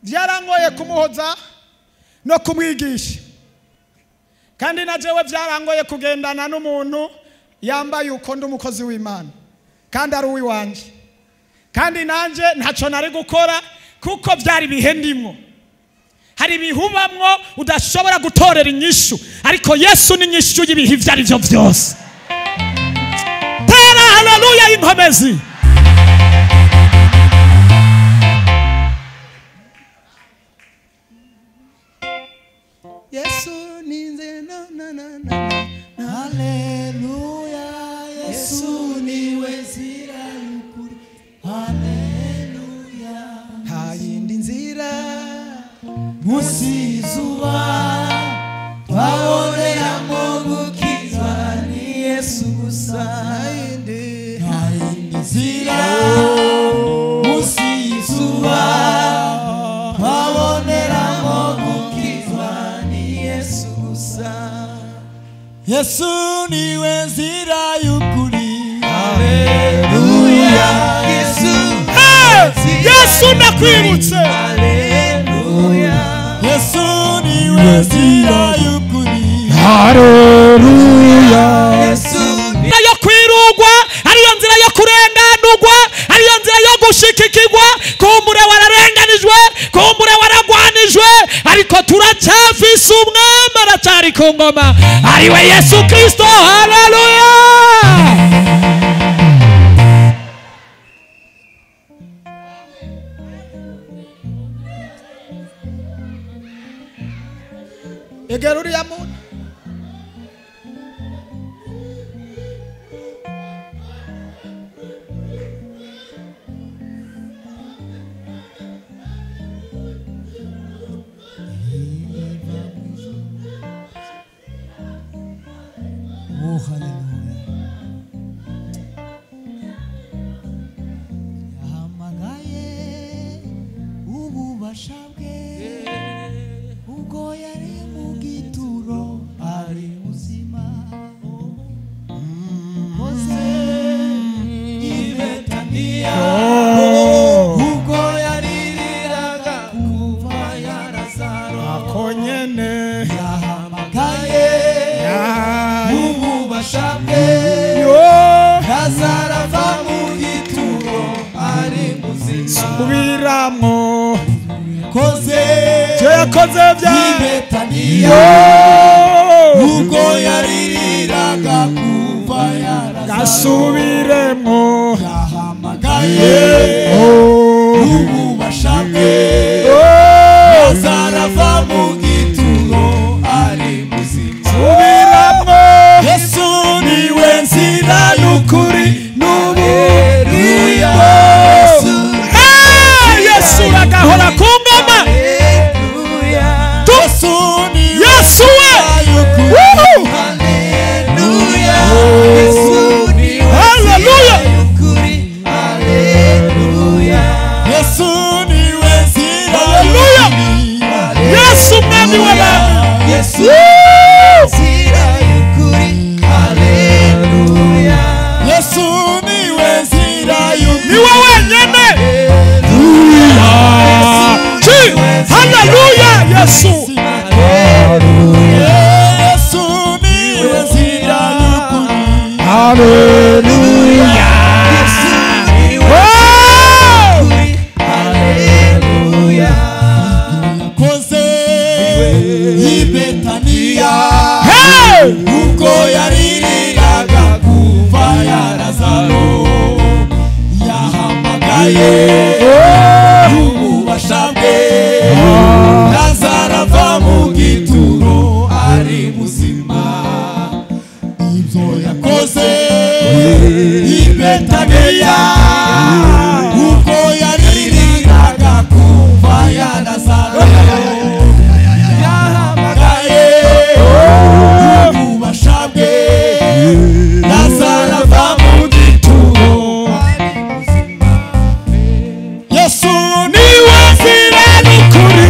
Byarangoye kumuhoza no kumwigisha, kandi na jewe byarangoye kugendana n'umuntu yambaye uko ndi umukozi w'Imana kandi ari uwiwanje, kandi nanje ntaco nari gukora kuko byari bihe ndimwo. Hari ibihubamwo udashobora gutorera inyishu, ariko Yesu ni inyishu y'ibihe ibyo ari byo byose. Tera haleluya inkomezi. Yesu ni nzira na na na na, haleluya. Yesu niwe nzira y'ukuri, haleluya. Nta yindi nzira munsi y'izuba twaboneramo gukizwa, ni Yesu gusa. Nta yindi nzira munsi y'izuba twaboneramo gukizwa, ni Yesu gusa. Yesu niwe nzira y'ukuri, haleluya. Yesu ndakwibutse, Yesu niwe nzira y'ukuri, haleluya. Nzira yo kwirugwa, ariyo nzira yo kurenganurwa, ariyo nzira yo gushikikirwa. Kumbure wararenganijwe, kumbure waragwanijwe, ariko turacyafise umwami aracyari ku ngoma, ariwe Yesu Kristo. Haleluya. Egera uriya muntu. Oh, haleluya. Yahamagaye ububasha bwe ubwo yari mu gituro ari muzima. Koze i Betaniya ubwo yaririraga kuva ya Lazaro. Akonyene yahamagaye ububasha bwe Lazaro ava mu gituro ari muzima. Subiramo. Koze Icyo yakoze bya i Betaniya ubwo yaririraga kuva ya Lazaro. Gasubiremo. Yahamagaye ububasha bwe Lazaro ava mu gituro ari muzima. Subiramo. Yesu niwe nzira y'ukuri n'ubugingo. Yesu uragahora ku ngoma. Yesu we. Haleluya. Yesu niwe nzira. Haleluya. Yesu mwami w'abami. Yesu nzira y'ukuri. Haleluya. Yesu niwe nzira y'ukuri. Niwe wenyene. Haleluya. Yesu. Yesu niwe nzira y'ukuri. Haleluya. Yakoze i Betaniya ubwo yaririraga kuva ya Lazaro. Yahamagaye ububasha bwe Lazaro ava mu gituro ari muzima. Ibyo yakoze i Betaniya ubwo yaririraga kuva ya Lazaro. Yahamagaye ububasha bwe Lazaro ava mu gituro ari muzima. Yesu Niwe nzira y'ukuri.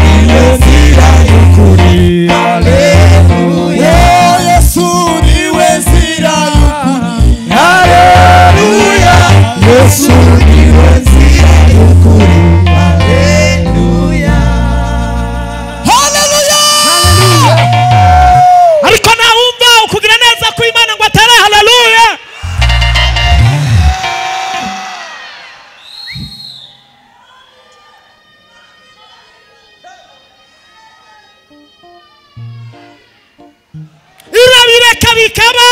niwe nzira y'ukuri. Oh, Yesu niwe nzira y'ukuri. Haleluya. Yesu niwe nzira y'ukuri. Haleluya. Haleluya. Ariko nawumva ukugira neza kw'Imana ngo atere haleluya. Irabireka bikaba,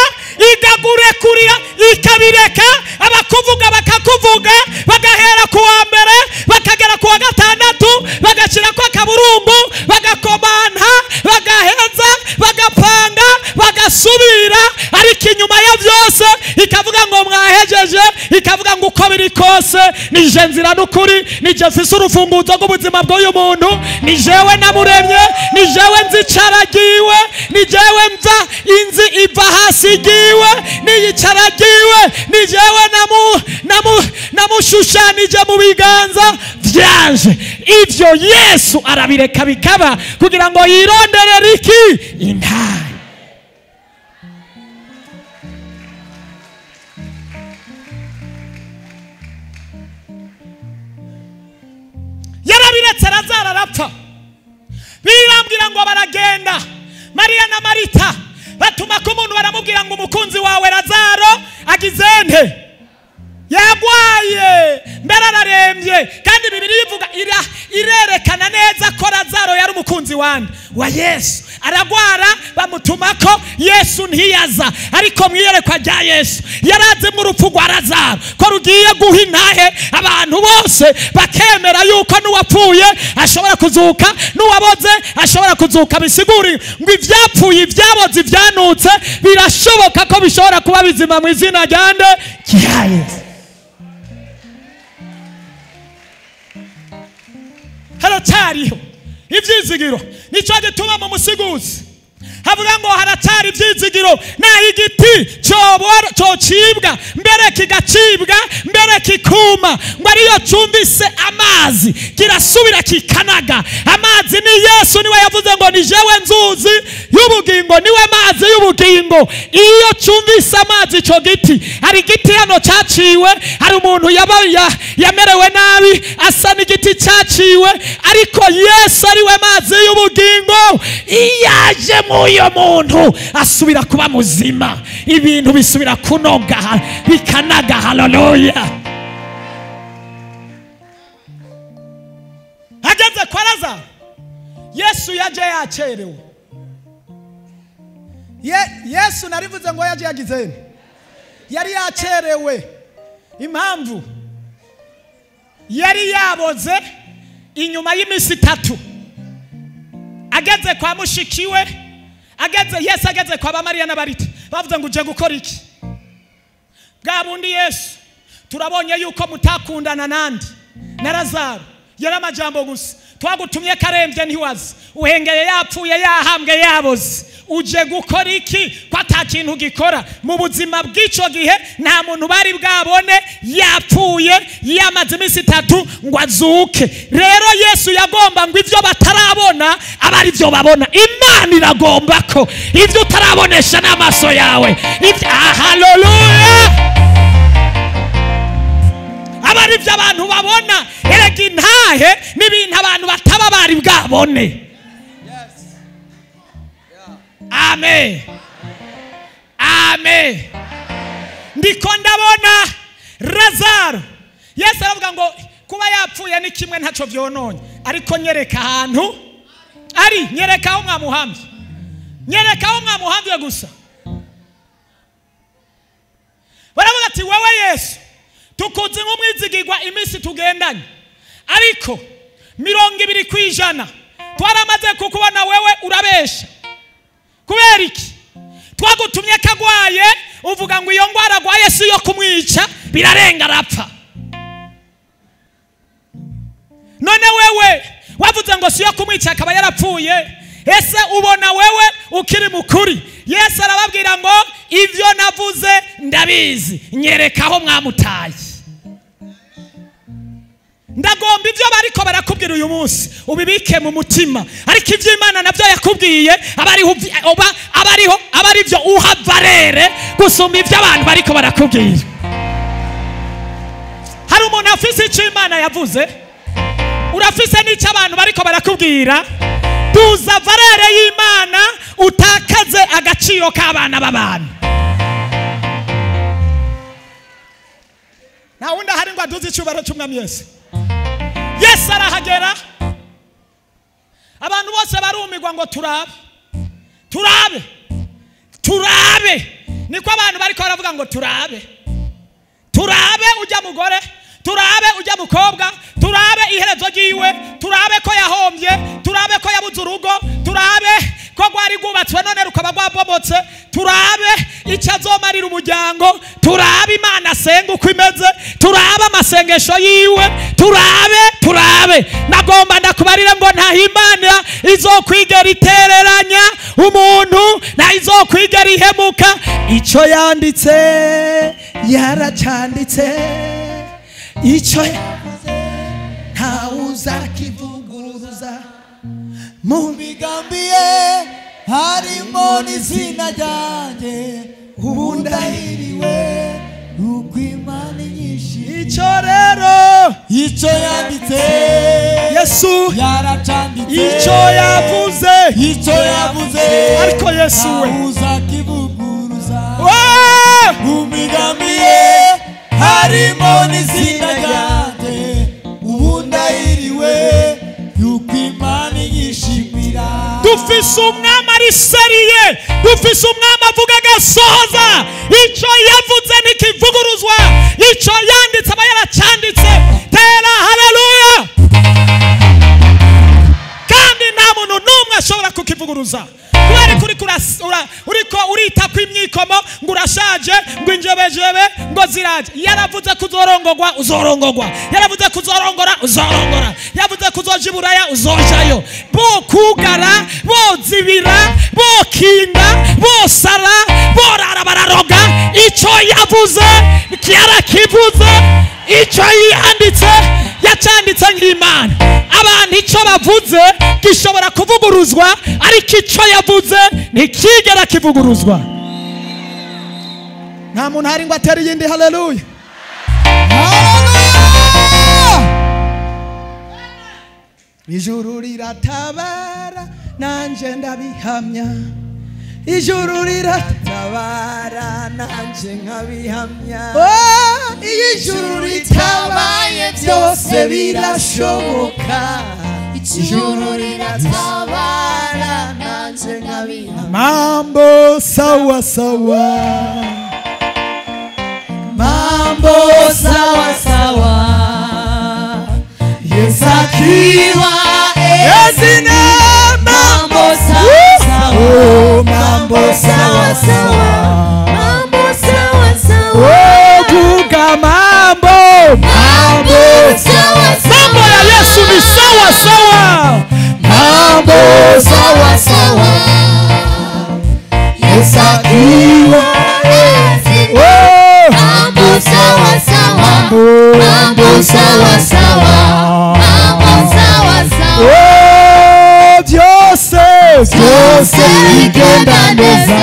igagurekurira ikabireka, abakuvuga bakakuvuga, bagahera ku wa mbere bakagera ku wa gatandatu, bagashyirako akaburungu, bagakomanta, bagaheza, bagapanga, bagasubira. Ariko inyuma ya byose ikavuga ngo mwahejeje, ikavuga ngo uko biri kose nije nzira n'ukuri, nije mfise urufunguzo rw'ubuzima bw'uyu muntu, ni jewe namuremye, ni jewe nzicaragiwe, ni jewe mva inzi iva hasi igiwe, niyicaragiwe, ni jewe namushushanije mu biganza vyanje. Ivyo Yesu arabireka bikaba kugira ngo yironderere iki? Intare. Yarabiretse Lazaro arapfa. Birambwira ngo baragenda Mariya na Marita batuma ko umuntu baramubwira ngo umukunzi wawe Lazaro agize nte? Yagwaye, mbere ararembye. Kandi Bibiri ivuga irerekana neza ko Lazaro yari umukunzi wande wa Yesu. Aragwara bamutumako, Yesu ntiyaza. Ariko mwiyerekwa rya Yesu yaraze mu rupfu rwa Lazaro ko rugiye guha intahe abantu bose bakemera yuko n'uwapfuye ashobora kuzuka, n'uwaboze ashobora kuzuka. Bisiguri ngo ivyapfuye, ibyaboze, ibyanutse birashoboka ko bishobora kuba bizima mu izina rya nde? Rya Yesu. Haracyariho ibyizigiro. Nicyo gituma mu musiguzi havuga ngo haracyari ibyizigiro, naho igiti cyocibwa mbere kigacibwa mbere kikuma, ngo ariyo cyumvise amazi kirasubira kikanaga. Amazi ni Yesu, niwe yavuze ngo ni jewe nzuzi y'ubugingo, niwe mazi y'ubugingo. Iyo cyumvise amazi ico giti, hari igiti hano cyaciwe, hari umuntu yamerewe nabi asa n'igiti cyaciwe, ariko Yesu ariwe mazi y'ubugingo. Iyaje uyo muntu asubira kuba muzima, ibintu bisubira kunoga bikanaga. Haleluya. Ageze kwa Lazaro, Yesu yaje yacerewe. Yesu narivuze ngo yaje yagize, yari yacerewe. Impamvu yari yaboze inyuma y'imisi 3. Ageze kwa mushikiwe, ageze Yesu ageze kwa ba Mariya na Barita, bavuze ngo uje gukora iki? Bwa bundi Yesu turabonye yuko mutakundana nandi na Lazaro, yari amajambo gusa. Twagutumye karembye ntiwaze, uhengeye yapfuye yahambwe yaboze, uje gukora iki ko ata kintu gikora? Mu buzima bw'ico gihe nta muntu bari bwabone yapfuye yamaze iminsi 3 ngo azuke. Rero Yesu yagomba ngo ivyo batarabona aba ari byo babona. Imana iragomba ko ivyo utarabonesha n'amaso yawe, haleluya, aba ari byo abantu babona. Erega intahe n'ibintu abantu bataba bari bwabone. Amen. Amen. Ndiko ndabona Lazaro. Yesu aravuga ngo kuba yapfuye ni kimwe ntaco vyononye, ariko nyereka ahantu ari, nyereka aho mwamuhamvye, nyereka aho mwamuhamvye gusa. Baravuga ati wewe Yesu tukuzi nk'umwizigirwa iminsi tugendanye, ariko 20% twaramaze kukubona wewe urabesha. Kubera iki? Twagutumye kagwaye uvuga ngo iyo ngwara agwaye si yo kumwica, birarenga arapfa. None wewe wavuze ngo si yo kumwica akaba yarapfuye, ese ubona wewe ukiri mukuri? Yesu arababwira ngo ivyo navuze ndabizi, nyereka aho mwamutaye. Ndagomba ivyo bariko barakubwira uyu munsi ubibike mu mutima, ariko ivyo Imana navyo yakubwiye abariho abari byo uha valere gusumba ivyo abantu bariko barakubwira. Hari umuntu afise icyo Imana yavuze, urafise n'icyo abantu bariko barakubwira. Duza valere y'Imana, utakaze agaciro k'abana b'abantu. Nta wundi ahari ngo aduze icyubahiro cy'Umwami Yesu. Yesu arahagera, abantu bose barumirwa ngo turabe, turabe, turabe. Niko abantu bariko baravuga ngo turabe, turabe ujya mugore, turabe ujya mukobwa, turabe iherezo ryiwe, turabe ko yahombye, turabe ko yabuze urugo, turabe ko rwari rwubatswe none rukaba rwabomotse, turabe icyo azomarira umuryango, turabe Imana asenga uko imeze, turabe amasengesho yiwe, turabe, turabe. Nagomba ndakubarira ngo nta Imana izokwigera itereranya umuntu, nta izokwigera ihemuka. Icyo yanditse yaracanditse, icyo yavuze ntawuzakivuguruza. Mu migambi ye harimo n'izina ryanjye, ubu ndahiriwe nuko Imana inyishimiye. Icyo rero icyo yanditse Yesu yaracanditse, icyo yavuze, icyo yavuze, ariko Yesu we ntawuzakivuguruza. Mu migambi ye harimo n'izina ryanjye, ubu ndahiriwe. Dufise umwami ari sérieux, dufise umwami avuga agasohoza. Icyo yavuze ntikivuguruzwa, icyo yanditse aba yaracyanditse. Tera haleluya. Kandi nta muntu n'umwe ashobora kukivuguruza. Kubera ko uriko urita kw'imyikomo ngo urashaje, ngo injebejebe ngo ziraje. Yaravuze kuzorongogwa, uzorongogwa. Yaravuze kuzorongora, uzorongora. Yavuze kuzoja iburaya, uzojayo. Bo kugara, bo zibira, bo kinda, bo sara, borara bararoga. Icyo yavuze yarakivuze, icyo yanditse yacanditse nk'Imana. Abantu icyo bavuze gishobora kuvuguruzwa, ariko icyo yavuze ntikigera kivuguruzwa. Nta muntu hari ngo atere iyindi haleluya. Ijuru riratabara nanje ndabihamya, ijuru riratabara nanje nkabihamya. Oh, ijuru ritabaye byose birashoboka, ijuru riratabara nanje nkabihamya. Mambo sawa sawa, mambo sawa sawa, Yesu akiwa ezina. Mambo sawa sawa, mambo sawa sawa, mambo sawa sawa. Oh, kuka mambo, mambo sawa sawa, mambo ya Yesu ni sawa sawa, mambo sawa sawa, Yesu akiwa ezina. Mambo sawa sawa, mambo sawa sawa, mambo sawa sawa. Oh, byose byose bigenda neza,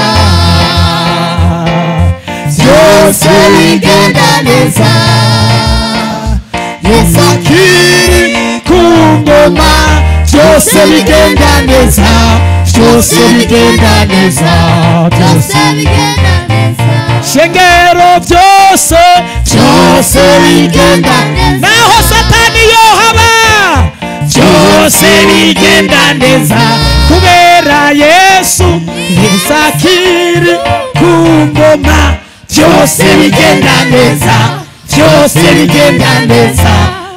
byose bigenda neza, Yesu akiri ku ngoma. Byose bigenda neza, byose bigenda neza, byose bigenda neza. Shengero byose byose bigenda neza, naho Satani yohaba, byose bigenda neza, kubera Yesu Yesu akiri ku ngoma. Byose bigenda neza, byose bigenda neza,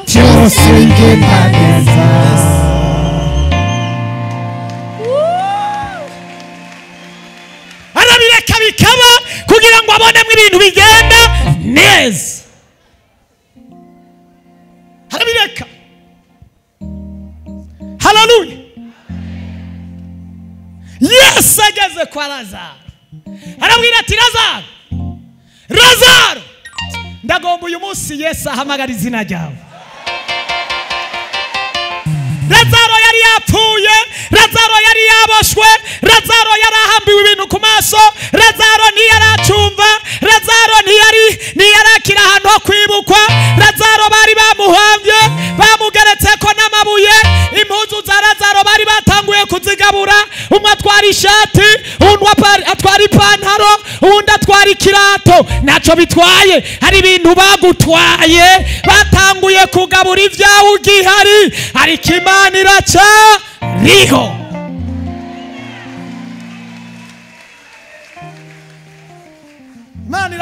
byose bigenda neza. Arabireka bikaba kugira ngo abonemo ibintu bigenda neza. Arabireka. Haleluya. Yesu ageze kwa Lazaro arabwira ati Lazaro, Lazaro, ndagomba uyu munsi Yesu ahamagara izina ryawe. Lazaro yari yapfuye, Lazaro yari yaboshwe, Lazaro yarahambiwe ibintu ku maso, Lazaro ntiyaracumva, Lazaro ntiyarakira ahantu ho kwibukwa, Lazaro bari bamuhambye, bamugeretseko n'amabuye. Impuzu za Lazaro bari batanguye kuzigabura, umwe atwara ishati, undi atwara ipantaro, undi atwara ikirato. Ntacyo bitwaye, hari ibintu bagutwaye, batanguye kugabura ibyawe ugihari, ariko Imana iracyariho. Imana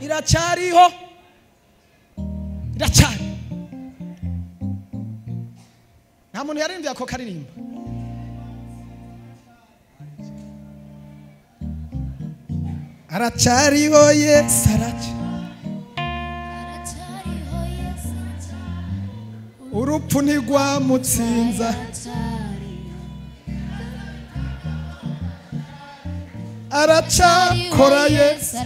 iracyariho, iracyari. Nta muntu yaririmbye ako karirimbo. Aracyariho Yesu, urupfu ntirwamutsinza, aracyakora Yesu,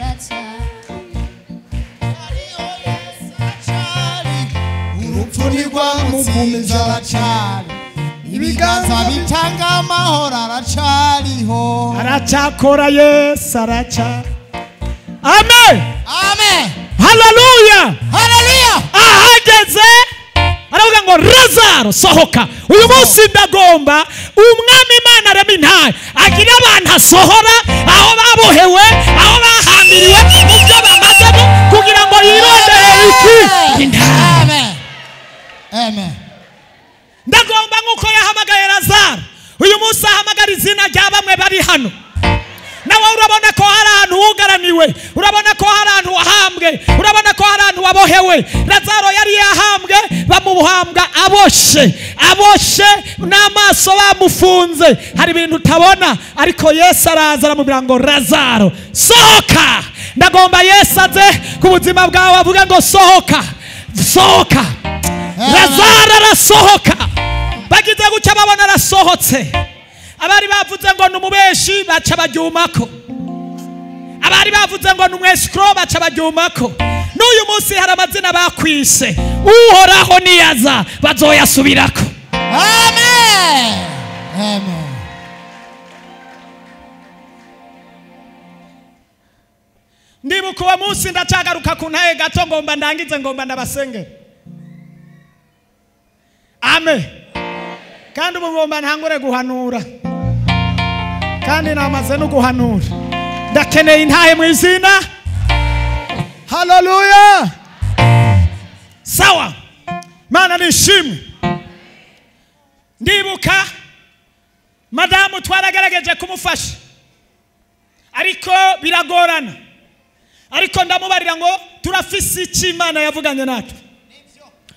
urupfu ntirwamugumiza, aracari ibiganza bitanga amahoro, aracariho, aracyakora Yesu, aracyari. Amen, amen, haleluya, haleluya. Ahageze aravuga ngo Lazaro sohoka. Uyu munsi ndagomba umwami Imana arema intahe agira abantu asohora aho babohewe, aho bahambiriwe mu byo bamazemo, kugira ngo yirondere iki intahe. Amen, amen. Ndagomba nk'uko yahamagaye Lazaro, uyu munsi ahamagara izina rya bamwe bari hano. Nawe urabona ko hari ahantu wugaraniwe, urabona ko hari ahantu wahambwe, urabona ko hari ahantu wabohewe. Lazaro yari yahambwe, bamuhambwa aboshe, aboshe n'amaso bamufunze. Hari ibintu utabona, ariko Yesu araza aramubwira ngo Lazaro sohoka. Ndagomba Yesu aze ku buzima bwawe avuga ngo sohoka, sohoka. Lazaro arasohoka. Bagize gutya babona arasohotse. Abari bavuze ngo numubeshi baca baryumako, abari bavuze ngo numwescro baca baryumako. N'uyu munsi hari amazina bakwise, Uhoraho niyaza bazoyasubirako. Amen. Amen. Ndibuka uwo munsi ndacagaruka ku ntaye gato, ngomba ndangize, ngomba ndabasengera. Amen. Kandi ubu ngomba ntangure guhanura, kandi namaze no guhanura. Ndakeneye intahe mu izina. Haleluya. Sawa, Mana nishimwe. Ndibuka madamu twaragerageje kumufasha, ariko biragorana. Ariko ndamubarira ngo turafise icyo Imana yavuganye natwe.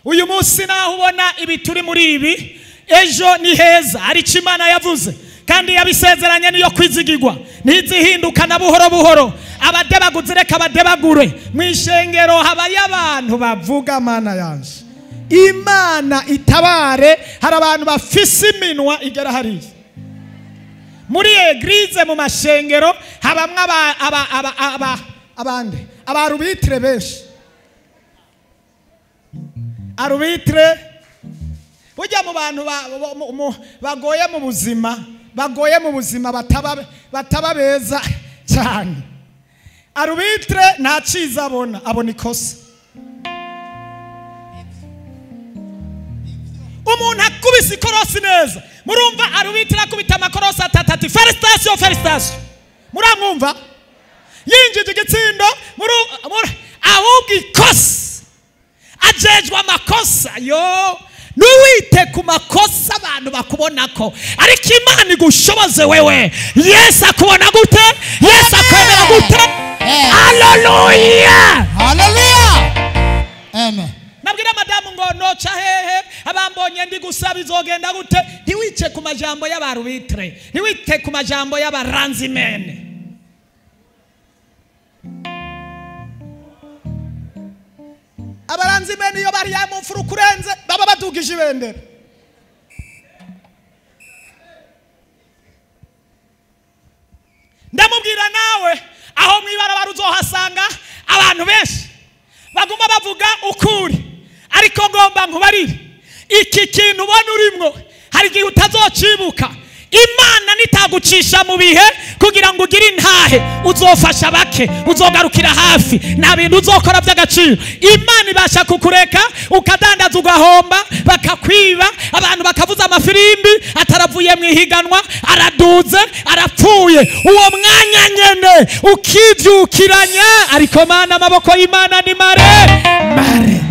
Uyu munsi naho ubona ibi turi muri ibi, ejo ni heza. Hari icyo Imana yavuze kandi yabisezeranye, niyo kwizigirwa, ntizihinduka na buhoro buhoro. Abadebaguze reka badebagure. Mu ishengero habayo abantu bavuga Mana yanje, Imana itabare. Hari abantu bafise iminwa igera hariya. Muri eglise, mu mashengero habamwe abandi abarubitre benshi. Arubitre burya mu bantu bagoye mu buzima, bagoye mu buzima, bataba beza cyane. Arubitre nta cyiza abona, abona ikosa. Umuntu akubise ikorosi neza, murumva arubitre akubita amakorosi atatu ati felicitation, felicitation. Muramwumva yinjije igitsindo, ahubwo ikosa ajejwe amakosa yo. Nuwite ku makosa abantu bakubonako, ariko Imana igushoboze wewe. Yesu akubona gute? Yesu akwemera gute? Haleluya, haleluya. Amen. Nabwira madamu ngo noca hehe, abambonye ndi gusaba izogenda gute? Ntiwice ku majambo y'abarubitre, ntiwite ku majambo y'abaranzimene. Abaranzimene iyo bari mu mfuruka urenze baba badugije ibendera. Ndamubwira nawe aho mwibarabara uzohasanga abantu benshi baguma bavuga ukuri, ariko ngomba nkubarire iki kintu ubona urimwo, hari igihe utazocibuka. Imana nitagucisha mu bihe kugira ngo ugire intahe, uzofasha bake, uzogarukira hafi, nta bintu uzokora by'agaciro. Imana ibasha kukureka ukadandaza ugahomba, bakakwiba, abantu bakavuza amafirimbi, ataravuye mu ihiganwa, araduze, arapfuye. Uwo mwanya nyene ukivyukiranya, ariko Mana, amaboko y'Imana ni mare mare.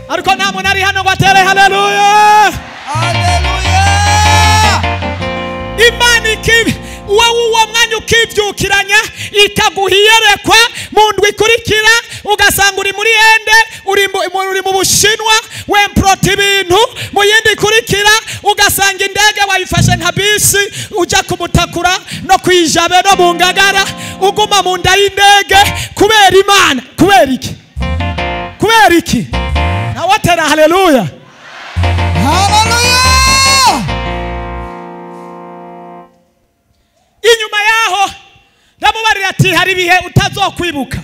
Ariko nta muntu ari hano ngo atere haleluya. Haleluya. Imana ikibi wowe uwo mwanya ukivyukiranya, ikaguha iyerekwa mu ndwi ikurikira, ugasanga uri muri ende, uri mu Bushinwa, wemprota ibintu. Mu yindi ikurikira ugasanga indege wayifashe nka bisi, uja kumutakura no kwijabe no mu Ngagara, uguma mu nda y'indege kubera Imana. Kubera iki? Kubera iki? Nawe atera haleluya. Haleluya. Inyuma yaho ndamubarira ati hari ibihe utazokwibuka.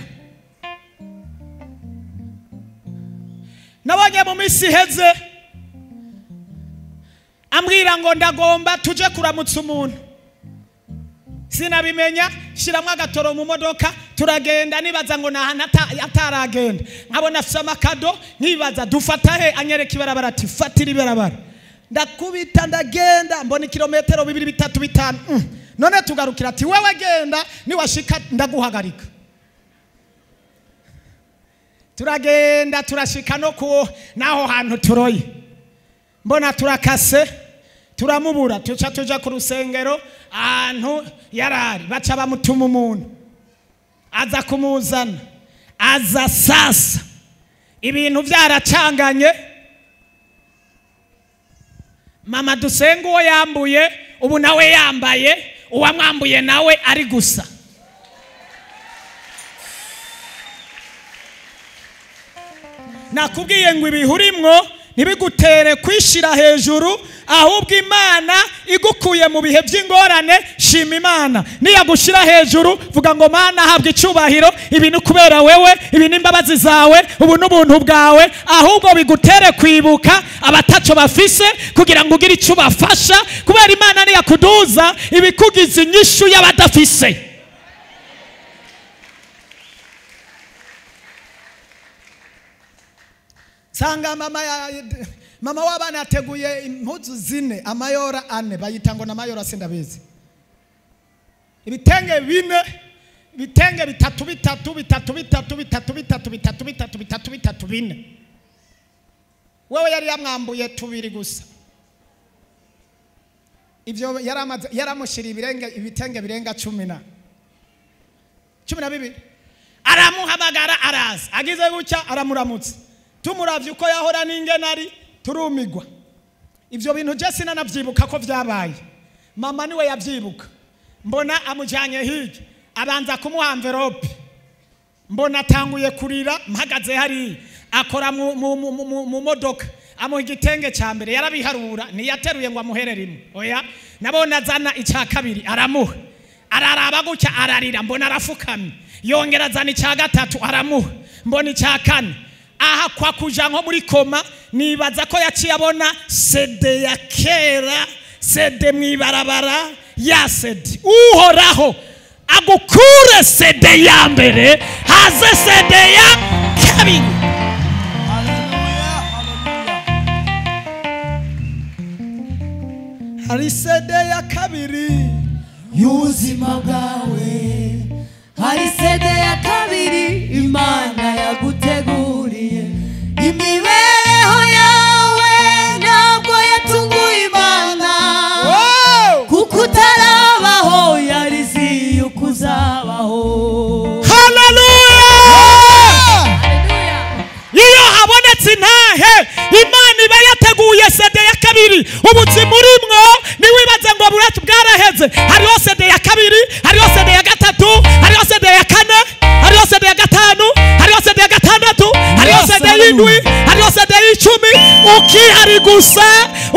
Nabonye mu minsi iheze ambwira ngo ndagomba tuje kuramutsa umuntu, sinabimenya, shiramwo agatoro mu modoka turagenda, nibaza ngo nahantu ataragenda, nkabona afise amakado, nkibaza dufata he, anyereka ibarabara ati fatira ibarabara. Ndakubita ndagenda, mbona ikirometero 2 3 5. None tugarukira ati wewe genda, niwashika ndaguhagarika. Turagenda turashika no ku naho hantu turoye, mbona turakase Turamubura, tuca tuja ku rusengero ahantu yarari, baca bamutuma umuntu aza kumuzana. Aza sasa ibintu byaracanganye. Mama Dusenga uwo yambuye ubu nawe yambaye, uwamwambuye nawe ari gusa. Nakubwiye ngo ibihurimwo ntibigutere kwishira hejuru, ahubwo Imana igukuye mu bihe by'ingorane, shima Imana. Niyagushira hejuru vuga ngo Mana habwa icyubahiro, ibi ni kubera wewe, ibi ni imbabazi zawe, ubu n'ubuntu bwawe. Ahubwo bigutere kwibuka abataco bafise kugira ngo ugire icyo ubafasha, kubera Imana niyakuduza ibikugize inyishu y'abadafise. Sanga mama w'abana yateguye impuzu zine, amayora ane, bayita ngo n'amayora sindabizi. Ibitenge bine, ibitenge bitatu bitatu bitatu bitatu bitatu bitatu bitatu bitatu bitatu bitatu bine. Wewe yari yamwambuye tubiri gusa. Ivyo yaramushira ibirenge ibitenge birenga 12. Aramuhamagara araza, agize gutya aramuramutsa. Tumuravye uko yahora n'ingenari turumigwa. Ivyo bintu je sinanavyibuka ko vyabaye. Mama niwe yavyibuka. Mbona amujanye hirya, abanza kumuha envelope. Mbona atanguye kurira mpagaze hari akora mu modoka, amuha igitenge ca mbere yarabiharura, ntiyateruye ngo amuhere rimwe. Oya, nabona azana ica kabiri aramuha. Araraba gutya ararira, mbona arafukamye. Yongera azana ica gatatu aramuha. Mbona ica kane. Aha kwa kuja nko muri koma, nibaza ko yaciye abona sede ya kera, sede mwibarabara ya sede. Uhoraho agukure sede ya mbere, haze sede ya kabiri. Haleluya, haleluya. Hari sede ya kabiri y'ubuzima bwawe, hari sede ya kabiri Imana yaguteguriye. Imibereho yawe ntabwo yatunguye Imana, kuko utarabaho yari izi yuko uzabaho. Haleluya! Iyo habonetse intahe, Imana iba yateguye sede ya kabiri. Ubuzima urimwo ntiwibaze ngo bwaraheze. Hariho sede ya kabiri, hariho sede ya gatatu, hariho sede ya kane, hariho sede ya gatanu, hariho sede ya gatandatu, hariho sede y'indwi, hariho sede y'icumi. Ukihari gusa,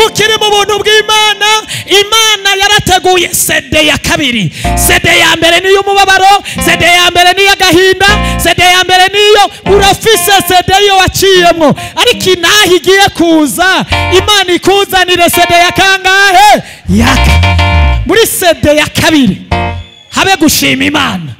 ukiri mu buntu bw'Imana, Imana yarateguye sede ya kabiri. Sede ya mbere niyo umubabaro, sede ya mbere niyo agahinda, sede ya mbere niyo urafise sede yo waciyemwo. Ariko inaha igiye kuza, Imana ikuzanire sede ya kangahe? Yaka. Muri sede ya kabiri habe gushima Imana.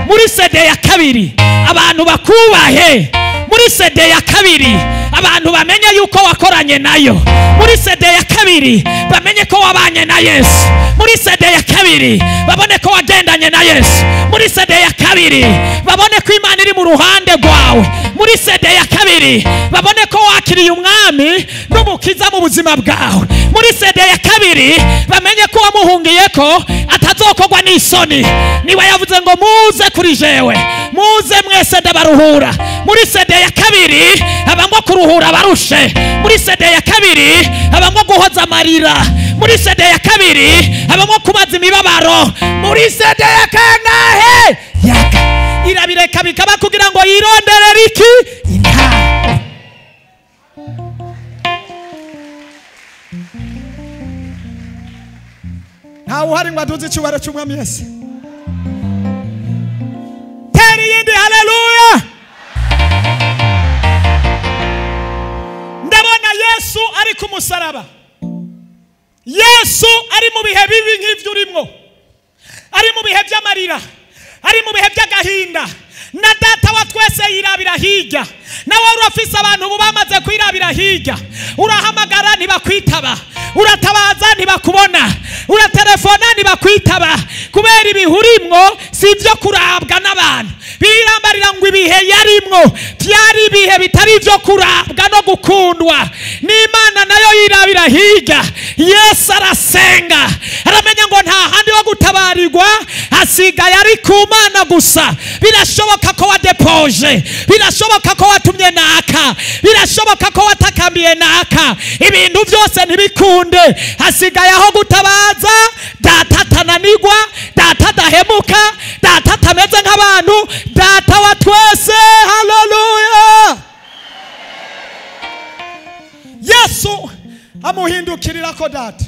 Muri sede ya kabiri abantu bakubahe. Muri sede ya kabiri abantu bamenye yuko wakoranye nayo. Muri sede ya kabiri bamenye ko wabanye na Yesu. Muri sede ya kabiri babone ko wagendanye na Yesu. Muri sede ya kabiri babone ko Imana iri mu ruhande rwawe. Muri sede ya kabiri babone ko wakiriye umwami n'umukiza mu buzima bwawe. Muri sede ya kabiri bamenye ko wamuhungiye ko atazokogwa n'isoni. Niwe yavuze ngo muze kuri jewe, muze mwese ndabaruhura. Muri sede ya kabiri abangwa kuruhura barushe. Muri sede ya kabiri abangwa guhoza amarira. Muri sede ya kabiri abangwa kumaza imibabaro. Muri sede ya kangahe? Yaka. Irabireka bikaba kugira ngo yironderere iki? Intahe. Ntawe uhari ngo aduze icyubahiro cy'umwami Yesu. Tera iyindi haleluya. Ndabona Yesu ari ku musaraba. Yesu ari mu bihe bibi nk'ivyo urimwo, ari mu bihe by'amarira, ari mu bihe by'agahinda. Na data wa twese yirabira hirya. Nawe urafise abantu ubu bamaze kwirabira hirya. Urahamagara ntibakwitaba, uratabaza ntibakubona, uraterefona ntibakwitaba. Kubera ibihurimwo si ibyo kurabwa n'abantu. Birambarira ngo ibihe yarimwo byari ibihe bitari ibyo kurabwa no gukundwa n'Imana, nayo yirabira hirya. Yesu arasenga, aramenya ngo nta handi ho gutabarirwa, asigaye ari ku Mana gusa. Birashoboka ko wadepoje, birashoboka ko watumye naka, birashoboka ko watakambiye naka, ibintu byose ntibikunde, hasigaye aho gutabaza Data atananirwa, Data adahemuka, Data atameze nk'abantu, Data wa twese. Haleluya! Yesu amuhindukirira ko Data,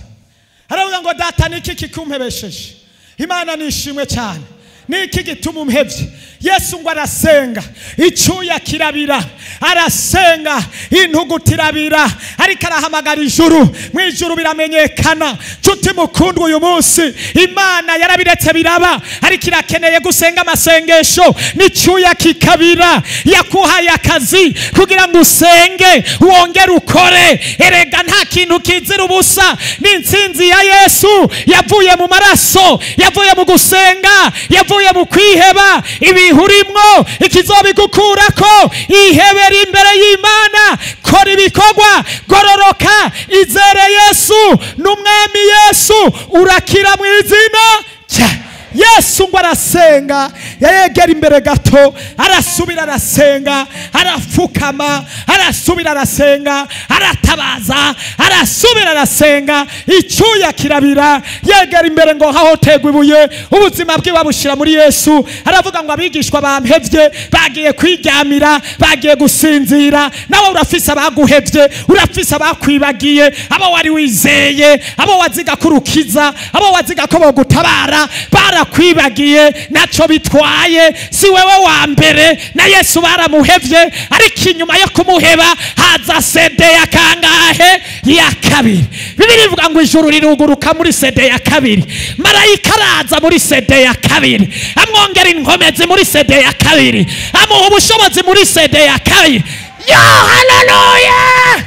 aravuga ngo Data, niki kikumpebesheje? Imana nishimwe cyane. Niki gituma umpevye? Yesu ngo arasenga, icyuya kirabira, arasenga, intuguti irabira, ariko arahamagara ijuru, mu ijuru biramenyekana. Nshuti mukundwa, uyu munsi Imana yarabiretse biraba, ariko irakeneye gusenga amasengesho n'icyuya kikabira. Yakuhaye akazi kugira ngo usenge wongere ukore. Erega nta kintu kizira ubusa. N'intsinzi ya Yesu yavuye mu maraso, yavuye mu gusenga, yavuye mu kwiheba. Ibihe urimwo ikizobigukurako, ihebera imbere y'Imana, kora ibikorwa, gororoka, izere Yesu n'Umwami Yesu, urakira mu izina rya Yesu. Ngo arasenga, yayegera imbere gato, arasubira arasenga, arafukama, arasubira arasenga, aratabaza, arasubira arasenga, icyuya kirabira. Yegera imbere ngo hahotegwa ibuye, ubuzima bwe babushira muri Yesu. Aravuga ngo abigishwa bampevye, bagiye kwiryamira, bagiye gusinzira. Nawe urafise abaguhevye, urafise abakwibagiye, abo wari wizeye, abo waziga kurukiza, abo waziga ko bogutabara, barakwibagiye. Naco bitwaye, si wewe wa mbere, na Yesu baramuhevye. Ariko inyuma yo kumuheba haza sede ya kangahe? Ya kabiri. Bibiliya ivuga ngo ijuru riruguruka muri sede ya kabiri, marayika araza muri sede ya kabiri, amwongera inkomezi muri sede ya kabiri, amuha ubushobozi muri sede ya kabiri. Yo, haleluya!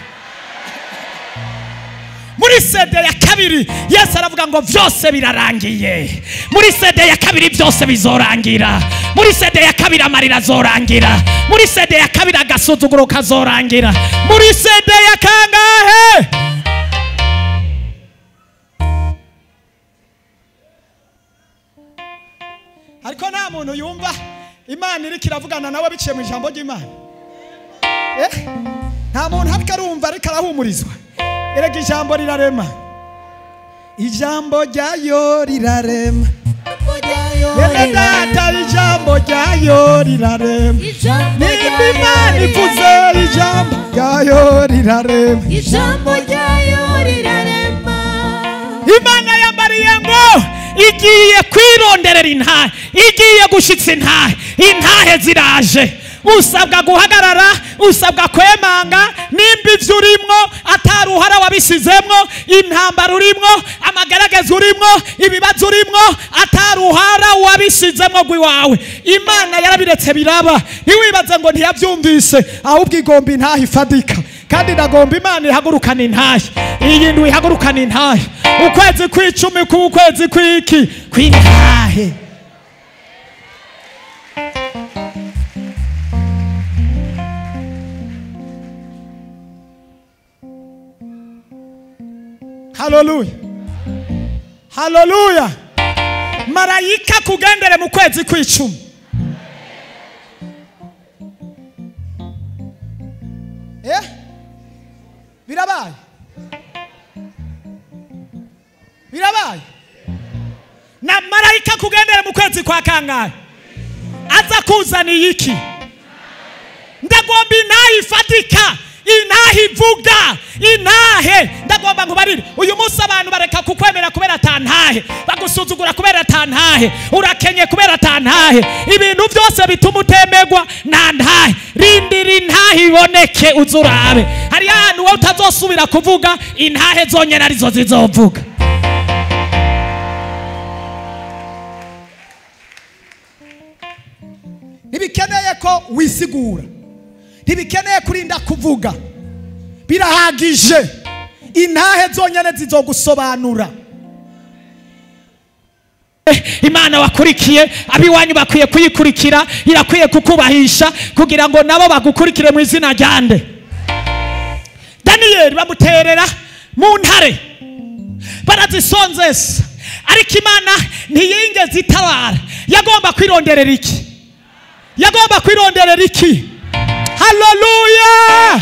Muri sede ya kabiri Yesu aravuga ngo vyose birarangiye. Muri sede ya kabiri byose bizorangira. Muri sede ya kabiri amarira azorangira. Muri sede ya kabiri agasuzuguro kazorangira. Muri sede ya kangahe? Ariko nta muntu yumva Imana iriko iravugana nawe biciye mu ijambo ry'Imana. Nta muntu ariko arumva, ariko arahumurizwa. Erega ijambo rirarema, ijambo ryayo rirarema. Bene Data, ijambo ryayo rirarema. Nimba Imana ivuze, ijambo ryayo rirarema. Ijambo ryayo rirarema. Imana yambariye ngo igiye kwironderera intahe, igiye gushitsa intahe, intahe ziraje. Usabwa guhagarara, usabwa kwemanga. Nimba ivyo urimwo ataruhara wabisizemwo, intambara urimwo, amagaragaza urimwo, ibibazo urimwo ataruhara wabisizemwo rw'iwawe, Imana yarabiretse biraba. Ntiwibaze ngo ntiyabyumvise, ahubwo igomba intahe ifadika. Kandi ndagomba Imana ihagurukana intahe iyi ndwi, ihagurukana intahe ukwezi kw'icumi, k'ukwezi kw'iki kw'intahe. Haleluya, haleluya! Marayika kugendere mu kwezi kw'icumi. Birabaye, birabaye. Na marayika kugendere mu kwezi kwa kangahe? Aza kuzaniye iki? Ndagomba intahe ifatika, intahe ivuga, intahe. Ndagomba nkubarire, uyu munsi abantu bareka kukwemera kubera atantahe, bagusuzugura kubera atantahe, urakenye kubera atantahe, ibintu byose bituma utemegwa nta ntahe. Rindira intahe iboneke uzurabe. Hari ahantu wowe utazosubira kuvuga, intahe zonyene arizo zizovuga. Ntibikeneye ko wisigura, ntibikeneye kurinda kuvuga, birahagije. Intahe zonyene zizogusobanura. Imana wakurikiye abiwanyu bakwiye kuyikurikira, irakwiye kukubahisha kugira ngo nabo bagukurikire mu izina ryande. Daniyeli bamuterera mu ntare barazisonzesa, ariko Imana ntiyigeze itabara. Yagomba kwironderera iki? Yagomba kwironderera iki? Haleluya!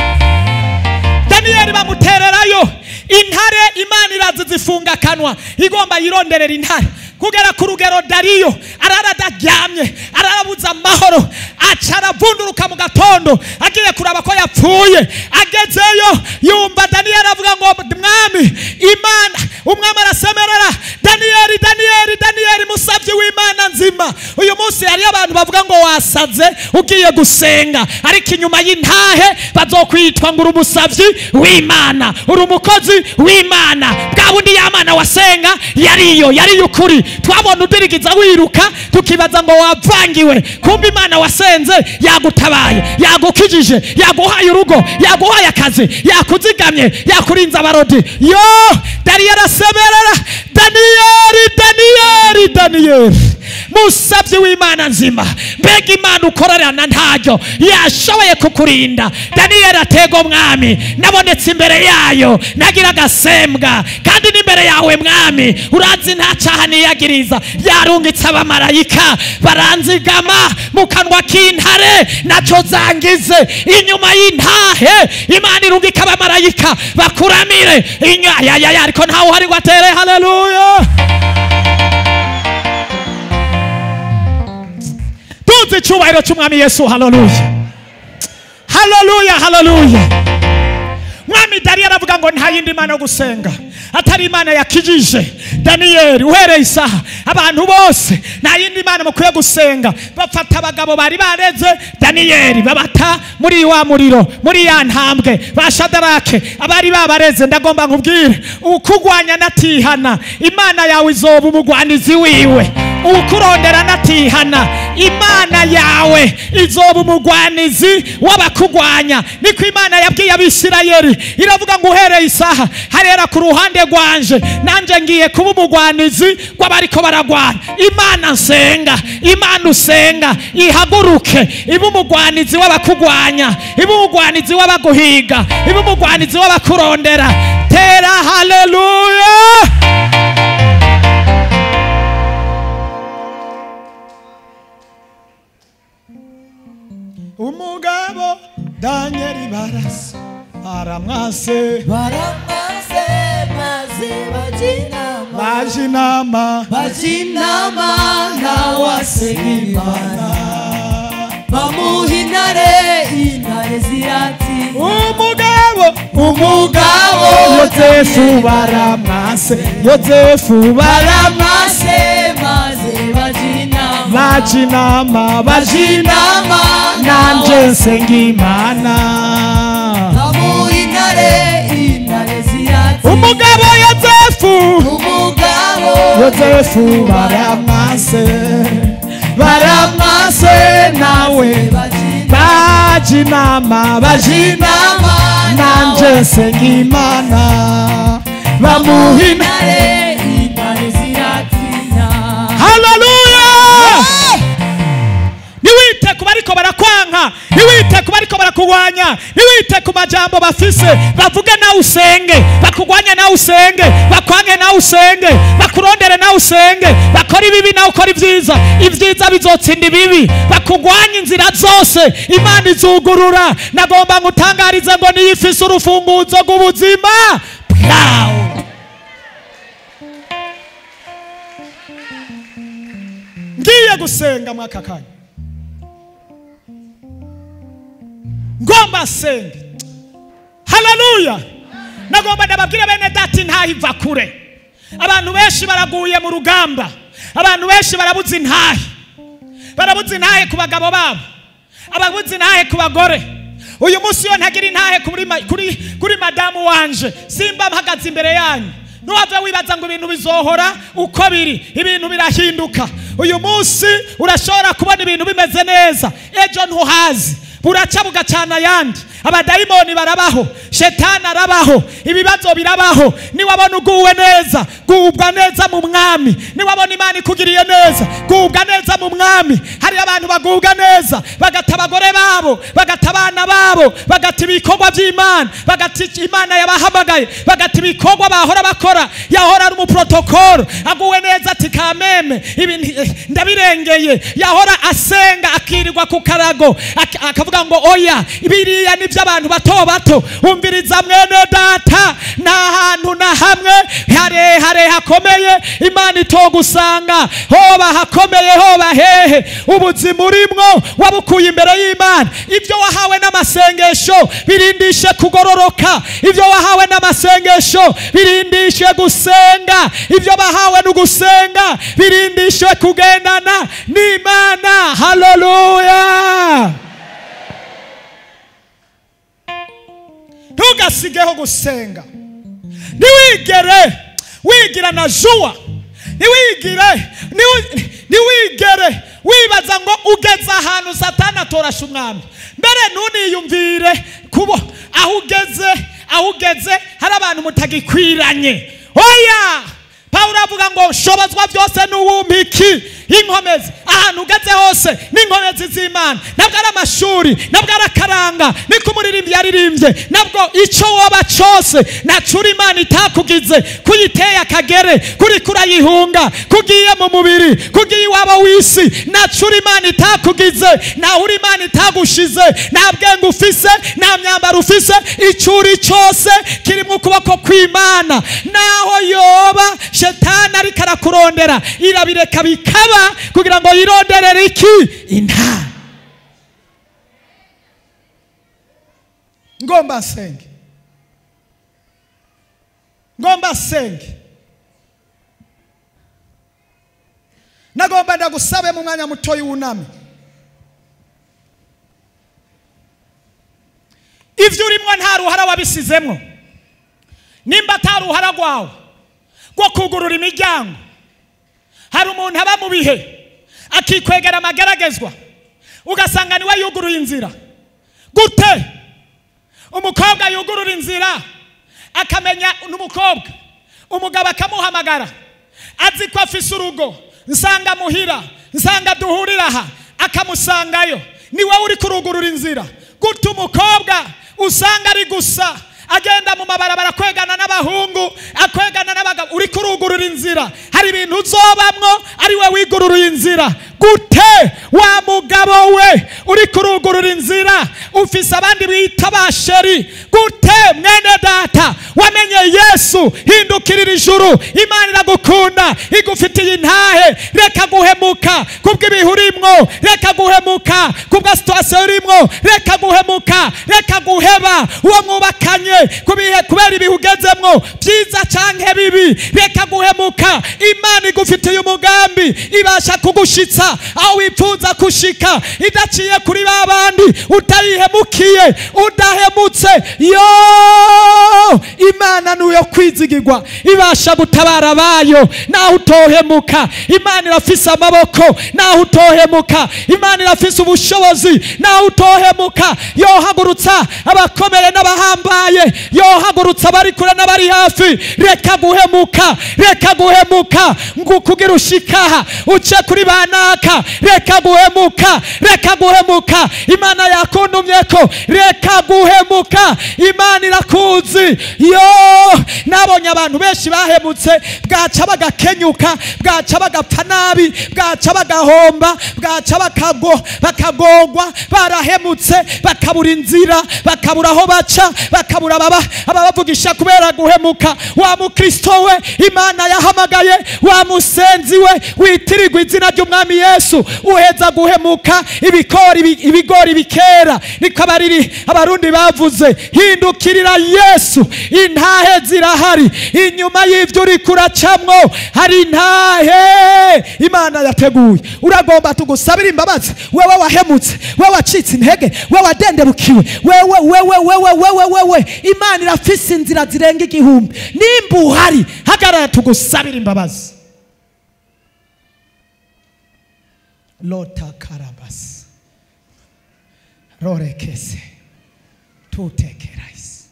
Daniyeli bamutererayo intare, Imana irazizifunga kanwa, igomba yironderera intare kugera ku rugero Dariyo arara adaryamye, ararabuza amahoro, aca aravunduruka mu gatondo agiye kuraba ko yapfuye. Agezeyo yumva Daniyeli avuga ngo mwami Imana, umwami arasemerera, Daniyeli, Daniyeli, Daniyeli musavyi w'Imana nzima. Uyu munsi hari abantu bavuga ngo wasaze ugiye gusenga, ariko inyuma y'intahe bazokwitwa ngo uri umusavyi w'Imana, uri umukozi w'Imana. Bwa bundi ya Mana wasenga yariyo, yariyo ukuri. Twabona udirigiza wiruka tukibaza ngo wavangiwe, kumbe Imana wasenze yagutabaye, yagukijije, yaguhaye urugo, yaguhaye akazi, yakuzigamye, yakurinze abarodi. Yo, Dariyo arasemerera, Daniyeli, Daniyeli, Daniyeli musavyi w'Imana nzima, mbega Imana ukorerana ntaryo yashoboye kukurinda. Daniyeli atego mwami, nabonetse imbere yayo nagira agasembwa, kandi n'imbere yawe mwami urazi nta caha niyagiriza. Yarungitse abamarayika baranzigama mu kanwa k'intare, naco zangize. Inyuma y'intahe Imana irungika abamarayika bakuramire. Inya ariko ntawe uhari ngo atere haleluya. Tuzi icyubahiro cy'umwami Yesu. Haleluya, haleluya, haleluya. Mwami Dariyo aravuga ngo nta yindi mana yo gusenga atari Imana yakijije Daniyeli. Uhereye isaha abantu bose nta yindi mana mukwiye gusenga. Bafata abagabo bari bareze Daniyeli babata muri wa muriro, muri ya ntambwe ba Shadarake abari babareze. Ndagomba nkubwire, ukugwanya natihana Imana yawe izoba umugwanizi wiwe. Ukurondera natihana Imana yawe izoba umugwanizi w'abakugwanya. Niko Imana yabwiye Abisirayeli, iravuga ngo uhereye isaha harera ku ruhande rwanje, nanje ngiye kuba umugwanizi w'abariko baragwana. Imana nsenga, Imana usenga ihaguruke ibe umugwanizi w'abakugwanya, ibe umugwanizi w'abaguhiga, ibe umugwanizi w'abakurondera. Tera haleluya. Umugabo Danieli barasa baramwase, baramwase maze bajinama, bajinama, bajinama nawasenga Imana, bamuha intare, intare ziratinya. Umugabo, umugabo Yozefu baramwase, Yozefu baramwase maze bajinama, bajinama, bajinama nanje nsenga Imana, bamuha intare, intare ziratinya. Umugabo Yozefu, umugabo Yozefu baramwase, baramwase nawe bajinama, bajinama nanje nsenga Imana, bamuha intare, intare ziratinya. Haleluya! Niwite ku bariko barakwanka, niwite ku bariko barakugwanya, niwite ku majambo bafise bavuge nawe usenge, bakugwanya nawe usenge, bakwange nawe usenge, bakurondere nawe usenge, bakora ibibi nawe ukora ibyiza, ibyiza bizotsinda ibibi, bakugwanya inzira zose Imana izugurura. Nagomba ngutangarize ngo niyo ifise urufunguzo rw'ubuzima bwawe. Ngiye gusenga mwaka kanya, ngomba senge. Haleluya! Nagomba ndababwira bene dati ntahe iva kure. Abantu benshi baraguye mu rugamba, abantu benshi barabuze intahe, barabuze intahe ku bagabo babo, ababuze intahe ku bagore. Uyu munsi yo ntagira intahe kuri madamu wanje, simba mpagaze imbere yanyu. Nuwave wibaza ngo ibintu bizohora uko biri, ibintu birahinduka. Uyu munsi urashobora kubona ibintu bimeze neza, ejo ntuhazi. Buraca bugacana ayandi. Abadayimoni barabaho, shetani arabaho, ibibazo birabaho. Niwabona uguwe neza, gubwa neza mu mwami. Niwabona Imana ikugiriye neza, gubwa neza mu mwami. Hari abantu bagubwa neza bagata abagore babo, bagata abana babo, bagata ibikorwa by'Imana, bagata Imana yabahamagaye, bagata ibikorwa bahora bakora. Yahora ari umuprotokolo, aguwe neza ati kameme ibi ndabirengeye. Yahora asenga akirirwa ku karago, akavuga ngo oya biriya ni by'abantu bato bato. Umviriza mwene data, nta hantu na hamwe harehare hakomeye Imana itogusanga. Hoba hakomeye, hoba hehe, ubuzima urimwo wabukuye imbere y'Imana. Ibyo wahawe n'amasengesho birindishe kugororoka, ibyo wahawe n'amasengesho birindishe gusenga, ibyo bahawe no gusenga birindishe kugendana n'Imana. Haleluya. Ntugasigeho gusenga. Ntiwigere wigira na juwa, ntiwigere wibaza ngo ugeze ahantu Satani atorasha umwami. Mbere ntuniyumvire kubo aho ugeze hari abantu mutagikwiranye. Oya, Pawulo avuga ngo shobozwa byose n'uwumpiki inkomezi. Ahantu ugeze hose n'inkomezi z'Imana. Nabwo ari amashuri, nabwo ari akaranga, niko umuririmbyi yaririmbye, nabwo icyo woba cyose nacura Imana itakugize, kuyiteye akagere, kuri kurayihunga, kugiye mu mubiri, kugiye iwabo w'isi, nacura Imana itakugize, naho uri Imana itagushize, nta bwenge ufise, nta myambaro ufise, icyo uri cyose kiri mu kuboko kw'Imana. Naho yoba shetani ariko arakurondera, irabireka bikaba kugira ngo yironderere iki? Intara. Ngomba senge, ngomba senge. Nagomba ndagusabe mu mwanya mutoyi wuname. Ivyo urimwo nta ruhara wabisizemwo. Nimba ata ruhara rwawe rwo kugurura imiryango, hari umuntu aba mu bihe akikwegera amageragezwa, ugasanga niwe yuguruye inzira. Gute umukobwa yugurura inzira akamenya n'umukobwa, umugabo akamuhamagara azi ko afise urugo, nsanga muhira, nsanga duhurira aha, akamusangayo. Niwe uri kurugurura inzira. Gute umukobwa usanga ari gusa agenda mu mabarabara kwegana n'abahungu, akwegana n'abagabo, uri kurugurura inzira. Hari ibintu uzobamwo ari we wigururuye inzira. Gute wa mugabo we uri kurugurura inzira, ufise abandi bita basheri. Gute mwene data wamenye Yesu, hindukirira ijuru. Imana iragukunda, igufitiye intahe. Reka guhemuka kubw'ibihe urimwo, reka guhemuka kubwa situation urimwo, reka guhemuka, reka guheba uwo mwubakanye kubera ibihe ugezemwo, byiza canke bibi. Reka guhemuka. Imana igufitiye umugambi, ibasha kugushitsa aho wifuza kushika, idaciye kuri babandi utayihemukiye, udahemutse. Yo, Imana nuyo kwizigirwa, ibasha gutabara abayo naho utohemuka. Imana irafise amaboko naho utohemuka. Imana irafise ubushobozi naho utohemuka. Yohagurutsa abakomeye n'abahambaye, yohagurutsa abari kure n'abari hafi. Reka guhemuka, reka guhemuka ngo kugira ushikaha uce kuri banaka. Reka guhemuka, reka guhemuka. Imana yakundumyeko, reka guhemuka. Imana irakuzi. Yo, nabonye abantu benshi bahemutse, bwaca bagakenyuka, bwaca bagapfa nabi, bwaca bagahomba, bwaca bakagogwa, barahemutse, bakabura inzira, bakabura aho baca, bakabura ababavugisha kubera guhemuka. Wa mukristo we Imana yahamagaye, wa musenzi we witirirwa izina ry'umwami Yesu, uheza guhemuka ibigori bikera. Niko abarundi bavuze, hindukirira Yesu. Intahe zirahari, inyuma y'ivyo uri kuracamwo hari intahe Imana yateguye. Uragomba tugusabira imbabazi, wewe wahemutse, wewe wacitse intege, wewe wadendebukiwe, wewe wewe wewe wewe wewe. Imana irafise inzira zirenga igihumbi. Nimba uhari, hagarara tugusabira imbabazi. Lota karabas. Rorekese tutekerais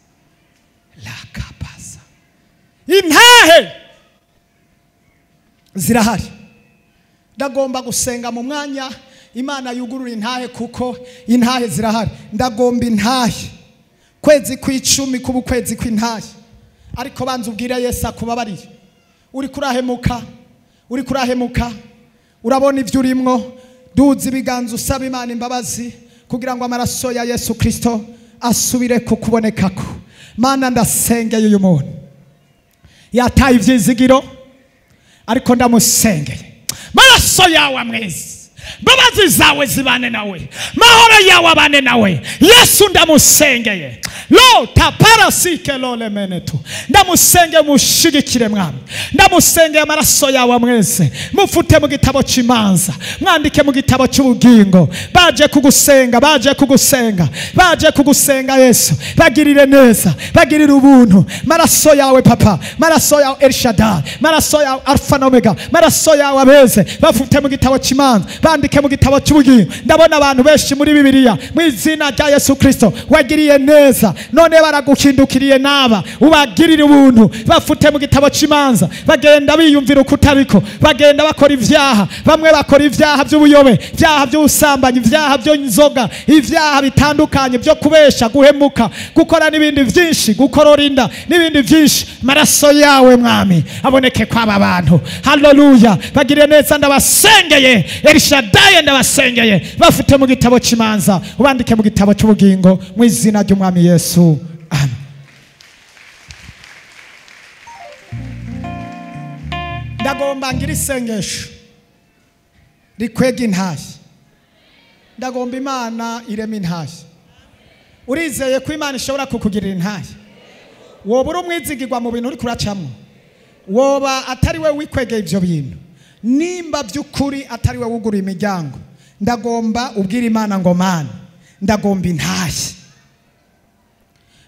lakapasa. Intahe zirahari. Ndagomba gusenga mu mwanya Imana yugurura intahe, kuko intahe zirahari. Ndagomba intahe kwezi kw'icumi kuba ukwezi kw'intahe, ariko banza ubwire Yesu akubabarire. Uri kurahemuka, uri kurahemuka, urabona ivyo urimwo. Duza ibiganza usaba Imana imbabazi kugira ngo amaraso ya Yesu Kristo asubire kukubonekako. Mana, ndasengeye uyu muntu yataye ivyizigiro, ariko ndamusengeye, maraso yawe amwezi, mbabazi zawe zibane nawe, mahoro yawe abane nawe. Yesu ndamusengeye, lo taparasike lole menetu, ndamusengeye mushigikire mwami, ndamusengeye amaraso yawe amweze, mufute mu gitabo cy'imanza, mwandike mu gitabo cy'ubugingo. Baje kugusenga, baje kugusenga, baje kugusenga Yesu, bagirire neza, bagirire ubuntu. Maraso yawe Papa, maraso yawe El Shaddai, maraso yawe Alpha na Omega, maraso yawe abeze, bafute mu gitabo cy'imanza, bandike mu gitabo cy'ubugingo. Ndabona abantu benshi muri Bibiliya mu izina rya Yesu Kristo wagiriye neza, none baraguhindukiriye naba, ubagirire ubuntu, bafute mu gitabo cy'imanza. Bagenda biyumvira ukutariko, bagenda bakora ivyaha, bamwe bakora ivyaha by'ubuyobe, ivyaha by'ubusambanyi, ivyaha by'inzoga, ivyaha bitandukanye byo kubesha, guhemuka, gukora n'ibindi byinshi, gukorora inda n'ibindi byinshi. Maraso yawe mwami aboneke kwaba bantu. Haleluya, bagiriye neza, ndabasengeye. El Shaddai ndabasengeye, bafute mu gitabo cy'imanza, ubandike mu gitabo cy'ubugingo mu izina ry'umwami Yesu. Amen. Ndagomba ngira isengesho rikwega intahe. Ndagomba Imana irema intahe. Urizeye ko Imana ishobora kukugirira intahe? Woba uri umwizigirwa mu bintu uri kuracamwo, woba atari we wikwegeye ivyo bintu, nimba by'ukuri atari we wuguruye imiryango, ndagomba ubwira Imana ngo Mana, ndagomba intahe.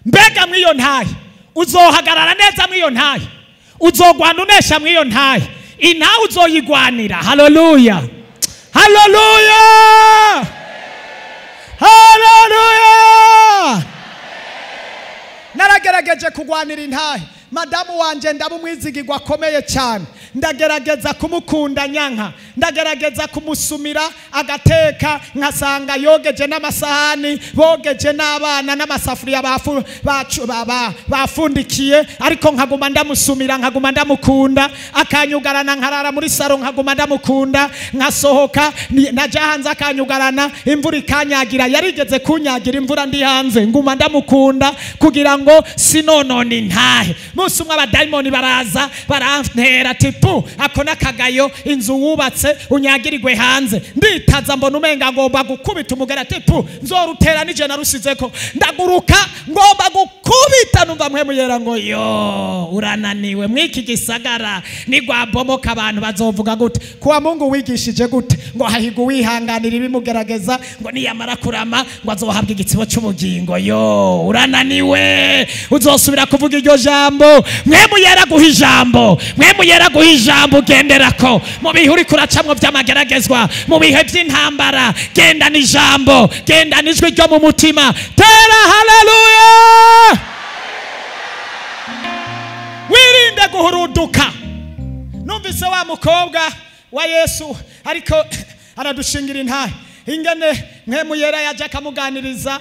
Mbega mw'iyo ntahe uzohagarara neza, mw'iyo ntahe uzogwana unesha, mw'iyo ntahe intahe uzoyigwanira. Haleluya, haleluya, haleluya. Naragerageje kugwanira intahe. Madamu wanje ndaba umwizigirwa akomeye cyane, ndagerageza kumukunda nyanka, ndagerageza kumusumira agateka, nkasanga yogeje n'amasahani, bogeje n'abana n'amasafuriya bafundikiye, ariko nkaguma ndamusumira, nkaguma ndamukunda, akanyugarana nkarara muri saro, nkaguma ndamukunda, nkasohoka naja hanze akanyugarana, imvura ikanyagira, yarigeze kunyagira imvura ndi hanze, nguma ndamukunda kugira ngo sinonone intahe. Munsi umwe abadayimoni baraza barantera tipu, ako nakagayo, inzu wubatse unyagirirwe hanze. Nditaza mbona umenga ngomba gukubita umugera tipu, nzorutera nije narusizeko, ndaguruka ngomba gukubita, numva mwe muyera ngo yo urananiwe mwiki gisagara nigwabomoka abantu bazovuga gute? Kuwa Mungu wigishije gute ngo hahiga uwihanganira ibimugerageza, ngo niyamara kurama ngo azohabwa igitsibo cy'ubugingo. Yo urananiwe, uzosubira kuvuga iryo jambo. Mwe muyera guha ijambo, mwe muyera guha ijambo ugenderako mu bihe uri kuracamwo by'amageragezwa, mu bihe by'intambara, genda n'ijambo, genda n'ijwi ryo mu mutima. Tera haleluya. Wirinde guhuruduka. Numvise wa mukobwa wa Yesu ariko aradushingira intahe, ingene mwe muyera yaje akamuganiriza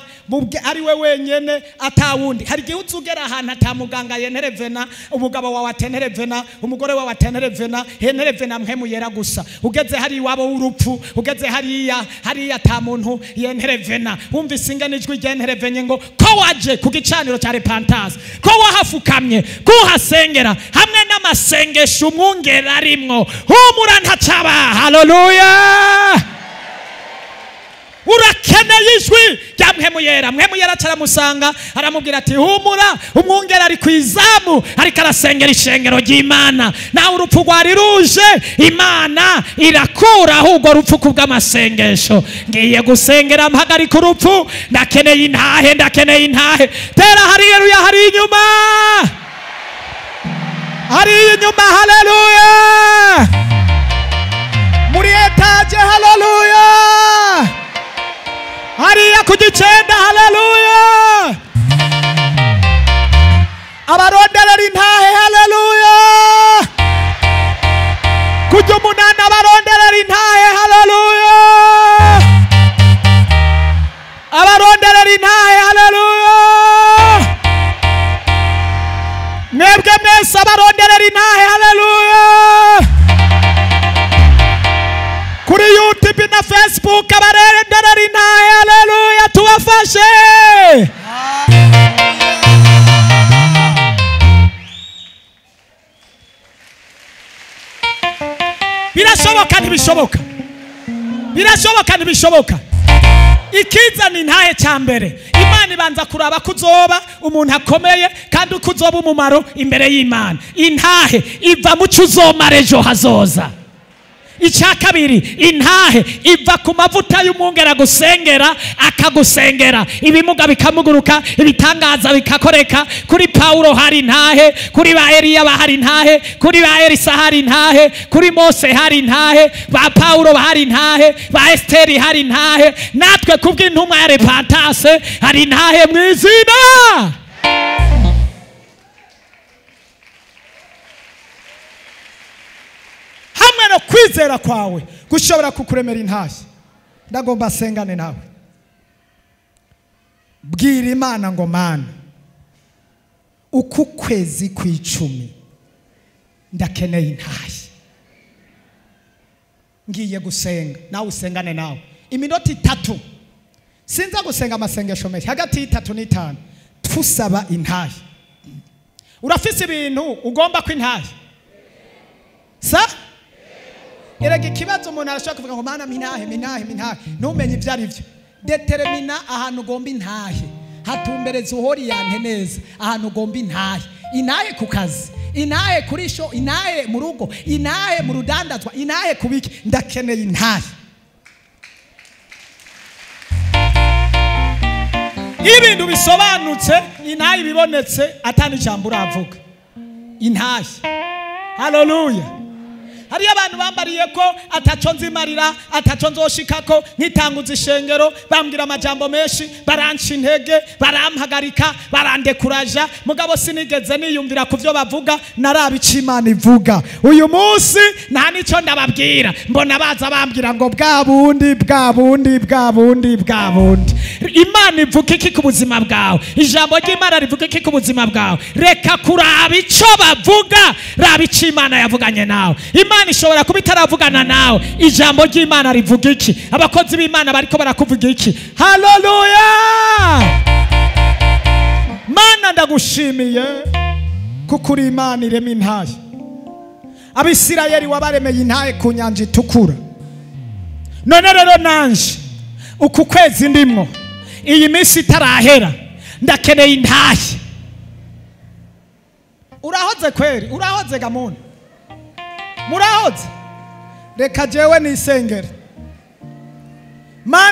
ari we wenyene atawundi. Hari igihe uzugera ahantu atamuganga yenterevena, umugabo wawe atenterevena, umugore wawe atenterevena, henterevena mwe muyera gusa. Ugeze hari iwabo w'urupfu, ugeze hariya hariya ata muntu yenterevena, wumvise ingene ijwi ryenterevenye ngo ko waje ku gicaniro cya repentance, ko wahafukamye, ko uhasengera hamwe n'amasengesho umwungera arimwo, humura ntacaba. Haleluya. Urakeneye ijwi rya Mpwemu Yera. Mpwemu Yera aramusanga aramubwira ati humura, umwungera ari ku izamu ariko arasengera ishengero ry'Imana, nawe urupfu rwari ruje, Imana irakuraho urwo rupfu kubw'amasengesho. Ngiye gusengera mpagarika urupfu, ndakeneye intahe, ndakeneye intahe. Tera haleluya, hari inyuma, hari inyuma. Haleluya, muri etaje. Haleluya, hariya. Kugicenda, haleluya. Abaronderera intahe, haleluya. Kujya umunani, abaronderera intahe, haleluya. Abaronderera intahe, haleluya. Mwebwe mwese abaronderera intahe, haleluya. Kuri YouTube na Facebook abaronderera intahe, haleluya, tubafashe. Birashoboka ntibishoboka? Birashoboka ntibishoboka? Ikizana intahe cya mbere, Imana ibanza kuraba ko uzoba umuntu akomeye kandi uko uzoba umumaro imbere y'Imana. Intahe iva mu cyo uzomara ejo hazoza. Icya kabiri, intahe iva ku mavuta y'umwungera gusengera, akagusengera ibimuga bikamuguruka, ibitangaza bikakoreka. Kuri Paulo hari intahe, kuri ba Eliya hari intahe, kuri ba Elisa hari intahe, kuri Mose hari intahe, ba Paulo hari intahe, ba Esteri hari intahe. Natwe kubw'intumwa ya Repentance hari intahe mu izina. Hamwe no kwizera kwawe gushobora kukuremera intahe. Ndagomba sengane nawe. Bwira Imana ngo Mana, uku kwezi kw'icumi ndakeneye intahe. Ngiye gusenga, nawe usengane nawe iminota 3. Sinza gusenga amasengesho menshi, hagati y'3 n'5 tusaba intahe. Urafise ibintu ugomba ko intahe sa? Erega ikibazo umuntu arashobora kuvuga ngo Mana mintahe mintahe mintahe, ntumenye ibyo ari byo. Determina ahantu ugomba intahe, hatumbereza uhori yante neza ahantu ugomba intahe. Intahe ku kazi, intahe kuri sho, intahe mu rugo, intahe mu rudandazwa, intahe kubiki. Ndakeneye intahe. Ibintu bisobanutse, intahe bibonetse atani ijambo uravuga. Intahe. Haleluya. Hari abantu bambariye ko ataco nzimarira, ataco nzoshikako, nkitanguza ishengero, bambwira amajambo menshi, baranca intege, barampagarika, barandekuraja, mugabo sinigeze niyumvira ku byo bavuga, naraba ico Imana ivuga. Uyu munsi nta nico ndababwira, mbona baza bambwira ngo bwa bundi bwa bundi bwa bundi bwa bundi. Imana ivuga iki ku buzima bwawe? Ijambo ry'Imana rivuga iki ku buzima bwawe? Reka kuraba ico bavuga, raba ico Imana yavuganye nawe. Imana ishobora kuba itaravugana nawe, ijambo ry'Imana rivuga iki? Abakozi b'Imana bariko barakuvuga iki? Haleluya! Mana ndagushimiye kuko uri Imana irema intahe. Abisirayeli wabaremeye intahe ku nyanja itukura. None rero nanje uku kwezi ndimwo, iyi minsi itarahera, ndakeneye intahe. Urahoze kweri? Urahoze gamuna? Murahoze? Reka jewe nisengere. Mana